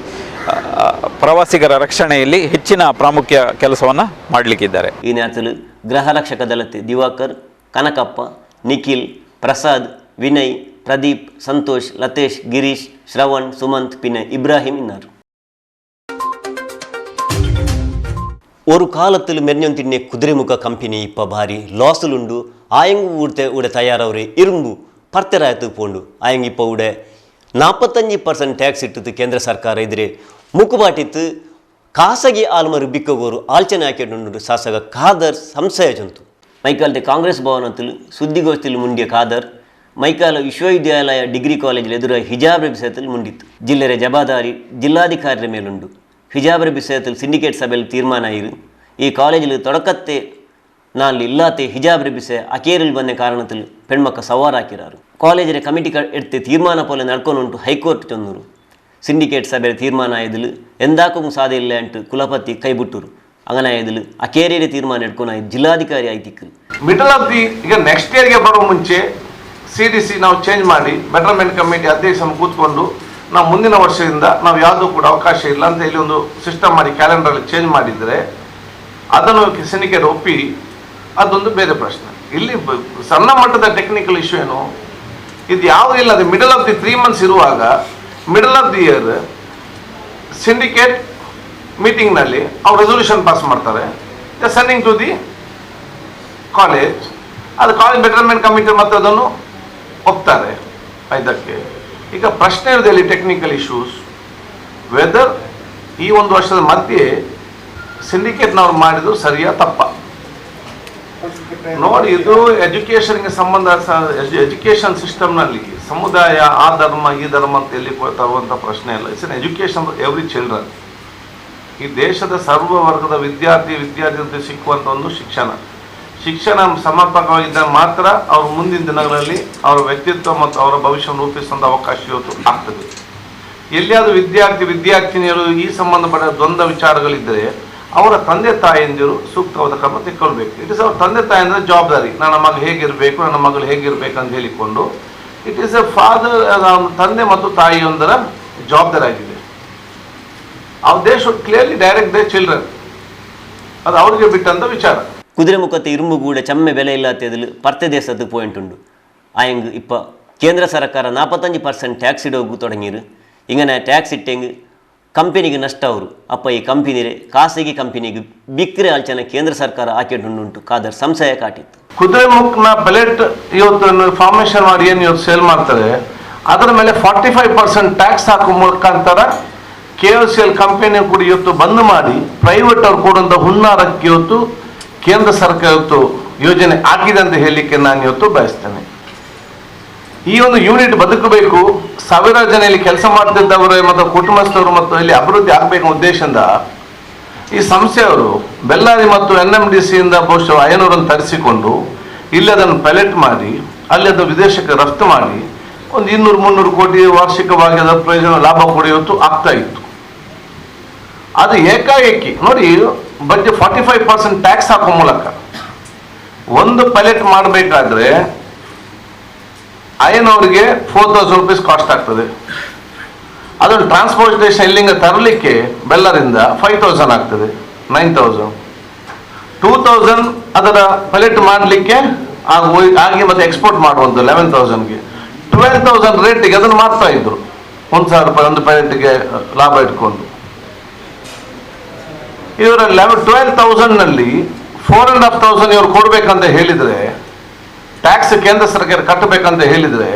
ಪ್ರವಾಸಿಗರ ರಕ್ಷಣೆಯಲ್ಲಿ ಹೆಚ್ಚಿನ ಪ್ರಾಮುಖ್ಯ ಕೆಲಸವನ್ನು ಮಾಡಲಿಕ್ಕಿದ್ದಾರೆ. ಈ ನ್ಯಾತಲು ಗೃಹ ರಕ್ಷಕ ದಳತೆ ದಿವಾಕರ್, ಕನಕಪ್ಪ, ನಿಖಿಲ್, ಪ್ರಸಾದ್, ವಿನಯ್, ಪ್ರದೀಪ್, ಸಂತೋಷ್, ಲತೇಶ್, ಗಿರೀಶ್, ಶ್ರವಣ್, ಸುಮಂತ್, ಪಿನ ಇಬ್ರಾಹಿಂ ಇನ್ನಾರು. ഒരു കാലത്തിൽ മെരിഞ്ഞൊന്തിന്നെ കുതിരമുഖ കമ്പനി ഇപ്പ ഭാരി ಲಾಸುಲುಂಡು. ಆಯಂಗು ಊಡ್ತೆ ಉಡೆ ತಯಾರವ್ರೆ ಇರುಂಬು ಪರ್ತೆರಾಯ್ತು ಪೋಂಡು ಆಯಂಗ್ ಇಪ್ಪ ಉಡೆ 45% ಟ್ಯಾಕ್ಸ್ ಇಟ್ಟಿತ್ತು ಕೇಂದ್ರ ಸರ್ಕಾರ ಇದ್ರೆ ಮುಕ್ಕುಬಾಟಿತ್ತು ಖಾಸಗಿ ಆಲ್ಮರು ಬಿಕ್ಕಗೋರು ಆಲ್ಚನೆ ಹಾಕಿಕೊಂಡು ಶಾಸಕ ಖಾದರ್ ಸಂಶಯ ಜಂತು. ಮೈಕಾಲ್ತೆ ಕಾಂಗ್ರೆಸ್ ಭವನത്തിൽ ಸುದ್ದಿಗೋಷ್ಠಿಯಲ್ಲಿ ಮುಂಡಿಯ ಖಾದರ್ ಮೈಕಾಲ ವಿಶ್ವವಿದ್ಯಾಲಯ ಡಿಗ್ರಿ ಕಾಲೇಜಿல் ಎದುರ ಹಿಜಾಬ್ ವಿಷಯದಲ್ಲಿ ಮುಂಡಿತ್ತು. ಜಿಲ್ಲೆಯ ಜವಾಬ್ದಾರಿ ಜಿಲ್ಲಾಧಿಕಾರಿಯ ಮೇಲುಂಡು. ಹಿಜಾಬ್ರ ವಿಷಯದಲ್ಲಿ ಸಿಂಡಿಕೇಟ್ ಸಭೆಯಲ್ಲಿ ತೀರ್ಮಾನ ಇರು. ಈ ಕಾಲೇಜಿൽ തുടക്കത്തെ ನಾಲ್ ಇಲ್ಲಾತೆ ಹಿಜಾಬ್ರ ವಿಷಯ ಅಕೇರಿಲ್ ಬಂದ ಕಾರಣത്തിൽ പെൺമക്ക സവാറാക്കിറാರು. ಕಾಲೇಜಿನ ಕಮಿಟಿ ಎಡ್ತೆ ತೀರ್ಮಾನ ಪೋಲೆ ನಡ್ಕೊನುಂಟು ಹೈಕೋರ್ಟ್ ಚೊಂದರು. ಸಿಂಡಿಕೇಟ್ ಸಭೆಯ ತೀರ್ಮಾನ ಆಯದಿಲ್ ಎಂದಾಕೂ ಸಾಧ್ಯ ಇಲ್ಲ ಅಂಟು ಕುಲಪತಿ ಕೈಬಿಟ್ಟರು. ಅಂಗನ ಆಯದಿಲ್ ಅಕೇರಿಯ ತೀರ್ಮಾನ ಎಡ್ಕೊನ ಜಿಲ್ಲಾಧಿಕಾರಿ ಆಯ್ತಿಕ್ಕರು. Middle of the ಈಗ ನೆಕ್ಸ್ಟ್ ಇಯರ್ಗೆ ಬರೋ ಮುಂಚೆ CDC ನಾವು ಚೇಂಜ್ ಮಾಡಿ ಬೆಟರ್ಮೆಂಟ್ ಕಮಿಟಿ ಅಧ್ಯಕ್ಷ ಕೂತ್ಕೊಂಡು ನಾವು ಮುಂದಿನ ವರ್ಷದಿಂದ ನಾವು ಯಾವುದೂ ಕೂಡ ಅವಕಾಶ ಇಲ್ಲ ಅಂತ ಹೇಳಿ ಒಂದು ಸಿಸ್ಟಮ್ ಮಾಡಿ ಕ್ಯಾಲೆಂಡರಲ್ಲಿ ಚೇಂಜ್ ಮಾಡಿದರೆ ಅದನ್ನು ಸಿಂಡಿಕೇಟ್ ಒಪ್ಪಿ ಅದೊಂದು ಬೇರೆ ಪ್ರಶ್ನೆ. ಇಲ್ಲಿ ಸಣ್ಣ ಮಟ್ಟದ ಟೆಕ್ನಿಕಲ್ ಇಶ್ಯೂ ಏನು ಇದು ಯಾವುದೂ ಇಲ್ಲ. ಅದು middle of the 3 months ಇರುವಾಗ middle of the year syndicate ಮೀಟಿಂಗ್ನಲ್ಲಿ ಅವ್ರು ರೆಸೊಲ್ಯೂಷನ್ ಪಾಸ್ ಮಾಡ್ತಾರೆ, the sending to the college. ಅದು college betterment committee ಮತ್ತು ಅದನ್ನು ಒಪ್ತಾರೆ. ಇದಕ್ಕೆ ಈಗ ಪ್ರಶ್ನೆ ಇರೋದು technical issues weather ಈ ಒಂದು ವರ್ಷದ ಮಧ್ಯೆ ಸಿಂಡಿಕೇಟ್ನವ್ರು ಮಾಡಿದ್ದು ಸರಿಯಾ ತಪ್ಪ ನೋಡಿ. ಇದು ಎಜುಕೇಷನ್ಗೆ ಸಂಬಂಧ, ಎಜುಕೇಷನ್ ಸಿಸ್ಟಮ್ನಲ್ಲಿ ಸಮುದಾಯ ಆ ಧರ್ಮ ಈ ಧರ್ಮ ಅಂತ ಎಲ್ಲಿ ತರುವಂಥ ಪ್ರಶ್ನೆ ಇಲ್ಲ. It's an education every children. ಈ ದೇಶದ ಸರ್ವ ವರ್ಗದ ವಿದ್ಯಾರ್ಥಿ ವಿದ್ಯಾರ್ಥಿ ಸಿಕ್ಕುವಂಥ ಒಂದು ಶಿಕ್ಷಣ ಶಿಕ್ಷಣ ಸಮರ್ಪಕವಾಗಿದ್ದರೆ ಮಾತ್ರ ಅವ್ರ ಮುಂದಿನ ದಿನಗಳಲ್ಲಿ ಅವರ ವ್ಯಕ್ತಿತ್ವ ಮತ್ತು ಅವರ ಭವಿಷ್ಯವನ್ನು ರೂಪಿಸುವಂಥ ಅವಕಾಶ ಇವತ್ತು ಆಗ್ತದೆ. ಎಲ್ಲಿಯಾದರೂ ವಿದ್ಯಾರ್ಥಿ ವಿದ್ಯಾರ್ಥಿನಿಯರು ಈ ಸಂಬಂಧಪಟ್ಟ ದ್ವಂದ್ವ ವಿಚಾರಗಳಿದ್ದರೆ ಅವರ ತಂದೆ ತಾಯಂದಿರು ಸೂಕ್ತವಾದ ಕ್ರಮ ತೆಕ್ಕೊಳ್ಬೇಕು. It is ಅವರ ತಂದೆ ತಾಯಂದಿರ ಜವಾಬ್ದಾರಿ. ನನ್ನ ಮಗ ಹೇಗಿರಬೇಕು, ನನ್ನ ಮಗಳು ಹೇಗಿರಬೇಕು ಅಂತ ಹೇಳಿಕೊಂಡು it is A father, ತಂದೆ ಮತ್ತು ತಾಯಿಯೊಂದರ ಜವಾಬ್ದಾರಿ ಆಗಿದೆ. ಅವ್ರು they should clearly direct the children. ಅದು ಅವ್ರಿಗೆ ಬಿಟ್ಟಂಥ ವಿಚಾರ. ಕುದುರೆಮುಖത്തെ ഇരുമ്പുകൂടെ ಚಮ್ಮೆ ಬೆಲೆ ಇല്ലാത്തതിൽ ಪರ್ತೆ ದೇಶದ ಪಾಯಿಂಟ್ ಉಂಡು. ಆಯಂಗ್ ಇಪ್ಪ ಕೇಂದ್ರ ಸರ್ಕಾರ 45% ಟ್ಯಾಕ್ಸ್ ಇಡೋಗು തുടങ്ങിರು. ഇങ്ങനെ ಟ್ಯಾಕ್ಸ್ ಇಟ್ಟೆಂಗ್ ಕಂಪನಿಗೆ ನಷ್ಟ ಅವರು. ಅಪ್ಪ ಈ ಕಂಪನಿ ಖಾಸಗಿ ಕಂಪನಿಗೆ ಬಿಕ್ರೆ ಆಲ್ಚನ ಕೇಂದ್ರ ಸರ್ಕಾರ ಹಾಕಿಡುಂಟು ಖಾದರ್ ಸಂಶಯ ಕಾಟಿತ್ತು. ಕುದುರೆಮುಖನ ಪೆಲೆಟ್ ಇವತ್ತು ಫಾರ್ಮೇಷನ್ ಮಾಡಿ ಏನು ಇವತ್ತು ಸೇಲ್ ಮಾಡ್ತಾರೆ ಅದರ ಮೇಲೆ 45% ಟ್ಯಾಕ್ಸ್ ಹಾಕುವ ಮುಖಾಂತರ KOCL company ಕೂಡ ಇವತ್ತು ಬಂದ್ ಮಾಡಿ ಪ್ರೈವೇಟ್ ಅವ್ರು ಕೊಡುವಂಥ ಹುನ್ನಾರಕ್ಕೆ ಇವತ್ತು ಕೇಂದ್ರ ಸರ್ಕಾರ ಇವತ್ತು ಯೋಜನೆ ಹಾಕಿದೆ ಅಂತ ಹೇಳಲಿಕ್ಕೆ ನಾನು ಇವತ್ತು ಬಯಸ್ತೇನೆ. ಈ ಒಂದು ಯೂನಿಟ್ ಬದುಕಬೇಕು, ಸಾವಿರಾರು ಜನ ಇಲ್ಲಿ ಕೆಲಸ ಮಾಡ್ತಿದ್ದವರು ಮತ್ತು ಕುಟುಂಬಸ್ಥರು ಮತ್ತು ಇಲ್ಲಿ ಅಭಿವೃದ್ಧಿ ಆಗಬೇಕು ಉದ್ದೇಶದಿಂದ ಈ ಸಂಸ್ಥೆಯವರು ಬೆಳ್ಳಾರಿ ಮತ್ತು NMDC ಇಂದ ಬಹುಶಃ 500 ತರಿಸಿಕೊಂಡು ಇಲ್ಲಿ ಅದನ್ನು ಪೈಲಟ್ ಮಾಡಿ ಅಲ್ಲಿ ಅದು ವಿದೇಶಕ್ಕೆ ರಫ್ತು ಮಾಡಿ ಒಂದು 200-300 ಕೋಟಿ ವಾರ್ಷಿಕವಾಗಿ ಅದರ ಪ್ರಯೋಜನ ಲಾಭ ಕೂಡ ಇವತ್ತು ಆಗ್ತಾ ಇತ್ತು. ಅದು ಏಕಾಏಕಿ ನೋಡಿ ಬಡ್ಡಿ 45% ಟ್ಯಾಕ್ಸ್ ಹಾಕೋ ಮೂಲಕ ಒಂದು ಪೈಲಟ್ ಮಾಡಬೇಕಾದ್ರೆ ಐನವ್ರಿಗೆ 4000 ರುಪೀಸ್ ಕಾಸ್ಟ್ ಆಗ್ತದೆ. ಅದನ್ನು ಟ್ರಾನ್ಸ್ಪೋರ್ಟೇಷನ್ ಇಲ್ಲಿಂದ ತರಲಿಕ್ಕೆ ಬೆಲ್ಲರಿಂದ 5000 ಆಗ್ತದೆ, 9000, 2000 ಅದರ ಪೈಲಟ್ ಮಾಡಲಿಕ್ಕೆ ಹಾಗೆ ಮತ್ತೆ ಎಕ್ಸ್ಪೋರ್ಟ್ ಮಾಡುವಂಥ 11,000ಗೆ 12,000 ರೇಟಿಗೆ ಅದನ್ನು ಮಾರ್ತಾ ಇದ್ರು. 1,000 ರೂಪಾಯಿ ಒಂದು ಪ್ಯಾಕೆಟ್ಗೆ ಲಾಭ ಇಟ್ಕೊಂಡು. ಇವರ 12,000ನಲ್ಲಿ 4,500 ಇವರು ಕೊಡಬೇಕಂತ ಹೇಳಿದರೆ, ಟ್ಯಾಕ್ಸ್ ಕೇಂದ್ರ ಸರ್ಕಾರ ಕಟ್ಟಬೇಕಂತ ಹೇಳಿದರೆ,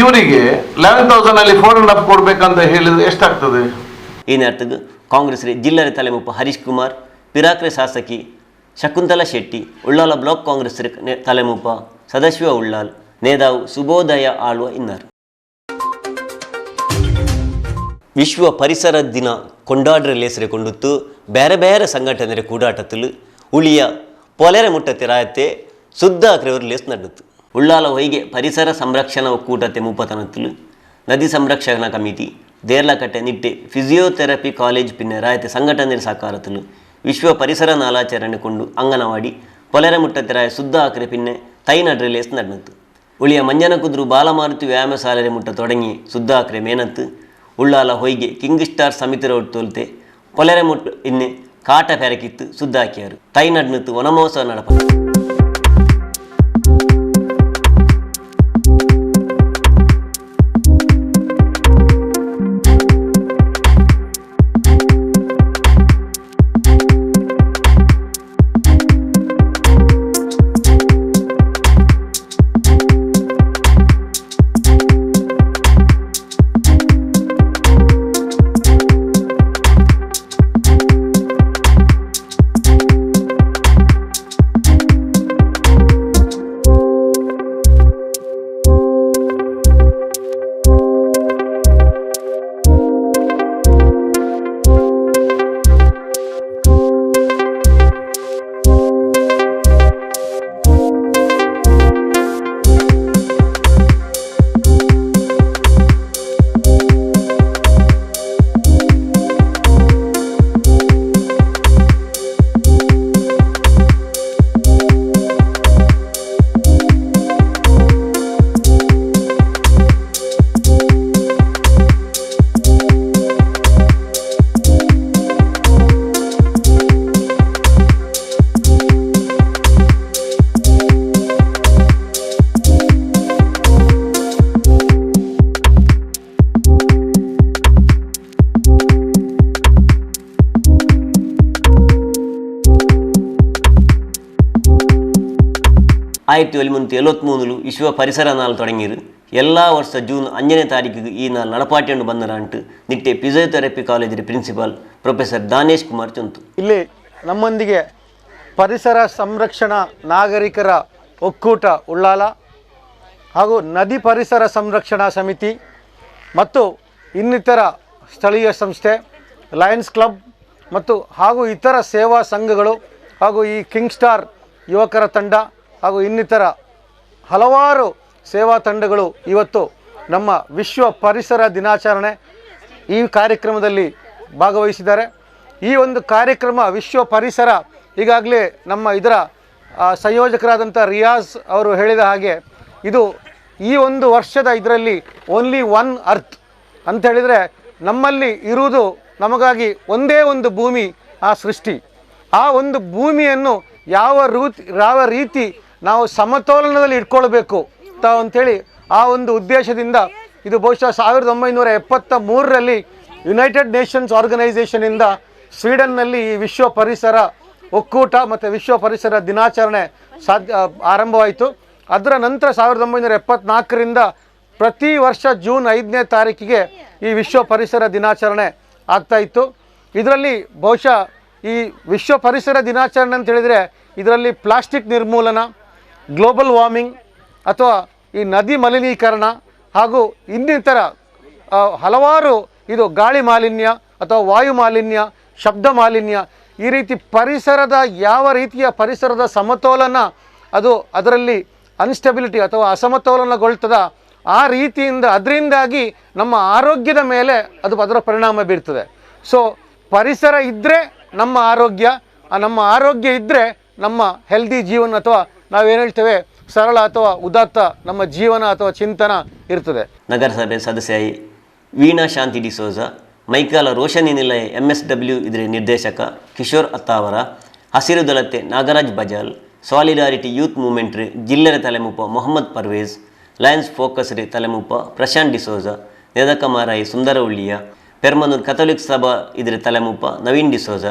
ಇವರಿಗೆ 11,000ನಲ್ಲಿ 4.5 ಕೊಡಬೇಕಂತ ಹೇಳಿದರೆ ಎಷ್ಟಾಗ್ತದೆ? ಈ ನೇರத்துக்கு ಕಾಂಗ್ರೆಸ್ ಜಿಲ್ಲರ ತಲೆಮುಪ್ಪ ಹರೀಶ್ ಕುಮಾರ್, ಪಿರಾಕ್ರೆ ಶಾಸಕಿ ಶಕುಂತಲಾ ಶೆಟ್ಟಿ, ಉಳ್ಳಾಲ ಬ್ಲಾಕ್ ಕಾಂಗ್ರೆಸ್ ತಲೆಮುಪ್ಪ ಸದಾಶಿವ ಉಳ್ಳಾಲ್, ನೇದಾವು ಸುಬೋದಯ ಆಳ್ವ ಇನ್ನಾರು. ವಿಶ್ವ ಪರಿಸರ ದಿನ ಕೊಂಡಾಡ್ರೆ ಲೇಸರೆ ಕೊಂಡಿತ್ತು ಬೇರೆ ಬೇರೆ ಸಂಘಟನೆ ಕೂಡಾಟತ್ತಲು ಉಳಿಯ ಪೊಲೆರೆ ಮುಟ್ಟತೆ ರಾಯತೆ ಶುದ್ಧ ಆಕ್ರೆಯವರು ಲೇಸ್ ನಡುತ್ತು. ಉಳ್ಳಾಲ ಹೊಯ್ಗೆ ಪರಿಸರ ಸಂರಕ್ಷಣಾ ಒಕ್ಕೂಟತೆ ಮುಪ್ಪತನತ್ತಲು ನದಿ ಸಂರಕ್ಷಣಾ committee Deralakatte Nitte physiotherapy college ಪಿನ್ನೆ ರಾಯತೆ ಸಂಘಟನೆ ಸಾಕಾರತಲು ವಿಶ್ವ ಪರಿಸರ ನಾಲಾಚರಣೆ ಕೊಂಡು ಅಂಗನವಾಡಿ ಪೊಲೆರೆ ಮುಟ್ಟತೆ ರಾಯ ಶುದ್ಧ ಆಕ್ರೆ ಪಿನ್ನೆ ತೈನಡ್ರೆ ಲೇಸ್ ನಡುತ್ತು. ಉಳಿಯ ಮಂಜನ ಕುದ್ರು ಬಾಲಮಾರುತಿ ವ್ಯಾಯಾಮ ಶಾಲೆರೆ ಮುಟ್ಟ ತೊಡಗಿ ಶುದ್ಧ ಆಕ್ರೆ ಮೇನತ್ತು. ಉಳ್ಳಾಲ ಹೊಯ್ಗೆ ಕಿಂಗ್ ಸ್ಟಾರ್ ಸಮಿತಿ ರೋಡ್ ತೋಲ್ತೆ ಪೊಲೆರೆ ಮುಟ್ಟು ಇನ್ನೆ ಕಾಟ ಪೆರಕಿತ್ತು ಸುದ್ದಾಕಿಯಾರು ತೈನಡ್ನತ್ತು ವನಮೋತ್ಸವ ನಡಪ. ಆಯಿರತ್ತಿ ಒಲಿಮುನ್ನೂറ്റി ಎಳುವತ್ಮೂರು ವಿಶ್ವ ಪರಿಸರ ನಾಳು ತೊಡಗಿರು. ಎಲ್ಲ ವರ್ಷ ಜೂನ್ 5ನೇ ತಾರೀಕಿಗೆ ಈ ನಾಳು ನಡಪಾಟಿಯನ್ನು ಬಂದರ ಅಂಟು ನಿಟ್ಟೆ ಫಿಸಿಯೋಥೆರಪಿ ಕಾಲೇಜಿನ ಪ್ರಿನ್ಸಿಪಾಲ್ ಪ್ರೊಫೆಸರ್ ದಾನೇಶ್ ಕುಮಾರ್ ಚೊಂತು. ಇಲ್ಲಿ ನಮ್ಮೊಂದಿಗೆ ಪರಿಸರ ಸಂರಕ್ಷಣಾ ನಾಗರಿಕರ ಒಕ್ಕೂಟ ಉಳ್ಳಾಲ ಹಾಗೂ ನದಿ ಪರಿಸರ ಸಂರಕ್ಷಣಾ ಸಮಿತಿ ಮತ್ತು ಇನ್ನಿತರ ಸ್ಥಳೀಯ ಸಂಸ್ಥೆ ಲಯನ್ಸ್ ಕ್ಲಬ್ ಮತ್ತು ಹಾಗೂ ಇತರ ಸೇವಾ ಸಂಘಗಳು ಹಾಗೂ ಈ ಕಿಂಗ್ ಸ್ಟಾರ್ ಯುವಕರ ತಂಡ ಹಾಗೂ ಇನ್ನಿತರ ಹಲವಾರು ಸೇವಾ ತಂಡಗಳು ಇವತ್ತು ನಮ್ಮ ವಿಶ್ವ ಪರಿಸರ ದಿನಾಚರಣೆ ಈ ಕಾರ್ಯಕ್ರಮದಲ್ಲಿ ಭಾಗವಹಿಸಿದ್ದಾರೆ. ಈ ಒಂದು ಕಾರ್ಯಕ್ರಮ ವಿಶ್ವ ಪರಿಸರ ಈಗಾಗಲೇ ನಮ್ಮ ಇದರ ಸಂಯೋಜಕರಾದಂಥ ರಿಯಾಜ್ ಅವರು ಹೇಳಿದ ಹಾಗೆ ಇದು ಈ ಒಂದು ವರ್ಷದ ಇದರಲ್ಲಿ only one earth ಅಂತ ಹೇಳಿದರೆ ನಮ್ಮಲ್ಲಿ ಇರುವುದು ನಮಗಾಗಿ ಒಂದೇ ಒಂದು ಭೂಮಿ, ಆ ಸೃಷ್ಟಿ. ಆ ಒಂದು ಭೂಮಿಯನ್ನು ಯಾವ ರೀತಿ ನಾವು ಸಮತೋಲನದಲ್ಲಿ ಇಟ್ಕೊಳ್ಬೇಕು ಅಂಥೇಳಿ ಆ ಒಂದು ಉದ್ದೇಶದಿಂದ ಇದು ಬಹುಶಃ 1973ರಲ್ಲಿ ಯುನೈಟೆಡ್ ನೇಷನ್ಸ್ ಆರ್ಗನೈಸೇಷನಿಂದ ಸ್ವೀಡನ್ನಲ್ಲಿ ಈ ವಿಶ್ವ ಪರಿಸರ ಒಕ್ಕೂಟ ಮತ್ತು ವಿಶ್ವ ಪರಿಸರ ದಿನಾಚರಣೆ ಆರಂಭವಾಯಿತು. ಅದರ ನಂತರ 1974ರಿಂದ ಪ್ರತಿ ವರ್ಷ ಜೂನ್ 5ನೇ ತಾರೀಕಿಗೆ ಈ ವಿಶ್ವ ಪರಿಸರ ದಿನಾಚರಣೆ ಆಗ್ತಾಯಿತ್ತು. ಇದರಲ್ಲಿ ಬಹುಶಃ ಈ ವಿಶ್ವ ಪರಿಸರ ದಿನಾಚರಣೆ ಅಂತ ಹೇಳಿದರೆ ಇದರಲ್ಲಿ ಪ್ಲಾಸ್ಟಿಕ್ ನಿರ್ಮೂಲನ, ಗ್ಲೋಬಲ್ ವಾರ್ಮಿಂಗ್ ಅಥವಾ ಈ ನದಿ ಮಲಿನೀಕರಣ ಹಾಗೂ ಇನ್ನಿತರ ಹಲವಾರು ಇದು ಗಾಳಿ ಮಾಲಿನ್ಯ ಅಥವಾ ವಾಯು ಮಾಲಿನ್ಯ, ಶಬ್ದ ಮಾಲಿನ್ಯ, ಈ ರೀತಿ ಪರಿಸರದ ಯಾವ ರೀತಿಯ ಪರಿಸರದ ಸಮತೋಲನ ಅದು ಅದರಲ್ಲಿ ಅನ್ಸ್ಟೆಬಿಲಿಟಿ ಅಥವಾ ಅಸಮತೋಲನಗೊಳ್ತದ ಆ ರೀತಿಯಿಂದ ಅದರಿಂದಾಗಿ ನಮ್ಮ ಆರೋಗ್ಯದ ಮೇಲೆ ಅದರ ಪರಿಣಾಮ ಬೀರ್ತದೆ. ಸೊ ಪರಿಸರ ಇದ್ದರೆ ನಮ್ಮ ಆರೋಗ್ಯ, ನಮ್ಮ ಆರೋಗ್ಯ ಇದ್ದರೆ ನಮ್ಮ ಹೆಲ್ದಿ ಜೀವನ ಅಥವಾ ನಾವೇನು ಹೇಳ್ತೇವೆ ಸರಳ ಅಥವಾ ಉದಾತ್ತ ನಮ್ಮ ಜೀವನ ಅಥವಾ ಚಿಂತನ ಇರ್ತದೆ. ನಗರಸಭೆ ಸದಸ್ಯ ವೀಣಾ ಶಾಂತಿ ಡಿಸೋಜ, ಮೈಕಾಲ ರೋಷನಿ ನಿಲಯ MSW ಇದರ ನಿರ್ದೇಶಕ ಕಿಶೋರ್ ಅತ್ತಾವರ, ಹಸಿರು ದಳತೆ Nagaraj Bajal, solidarity youth movement ರೆ ಜಿಲ್ಲೆರ ತಲೆಮುಪ ಮೊಹಮ್ಮದ್ ಪರ್ವೇಜ್, ಲಯನ್ಸ್ ಫೋಕಸ್ ರೆ ತಲೆಮುಪ ಪ್ರಶಾಂತ್ ಡಿಸೋಜ, ನೆದಕ ಮಾರಾಯಿ ಸುಂದರ ಉಳ್ಳಿಯ, ಪೆರ್ಮನೂರ್ ಕಥೋಲಿಕ್ ಸಭಾ ಇದ್ರೆ ತಲೆಮುಪ ನವೀನ್ ಡಿಸೋಜ,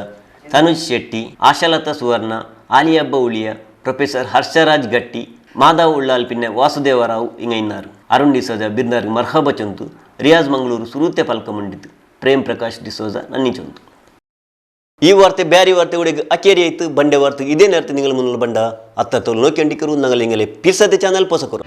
ತನುಜ್ ಶೆಟ್ಟಿ, ಆಶಾಲತಾ ಸುವರ್ಣ, ಆಲಿಯಬ್ಬ ಉಳಿಯ, ಪ್ರೊಫೆಸರ್ ಹರ್ಷರಾಜ್ ಗಟ್ಟಿ, ಮಾಧವ್ ಉಳ್ಳಾಲ್ ಪಿನ್ನೆ ವಾಸುದೇವರಾವ್ ಇಂಗ ಇನ್ನಾರು. ಅರುಣ್ ಡಿಸೋಜ ಬಿರ್ನಾರ್ ಮರ್ಹಬ ಚೊಂತು, ರಿಯಾಜ್ ಮಂಗಳೂರು ಸುರೂತೆ ಪಲ್ಕ ಮುಂಡಿತು, ಪ್ರೇಮ್ ಪ್ರಕಾಶ್ ಡಿಸೋಜ ನನ್ನಿ ಚೊಂತು. ಈ ವಾರ್ತೆ ಬ್ಯಾರಿ ವಾರ್ತೆ ಉಡೆಗ್ ಅಕೇರಿ ಆಯ್ತು. ಬಂಡೆ ವಾರ್ತೆ ಇದೇ ನೇರತೆ ನಿಂಗಳ ಮುನ್ನುಲ ಬಂಡ ಅತ್ತ ತೋಲು ನೋಕ್ಯಂಡಿಕರು ನಂಗಲಿಂಗಲೆ ಪಿರ್ಸತೆ ಚಾನಲ್ ಪೋಸಕರು.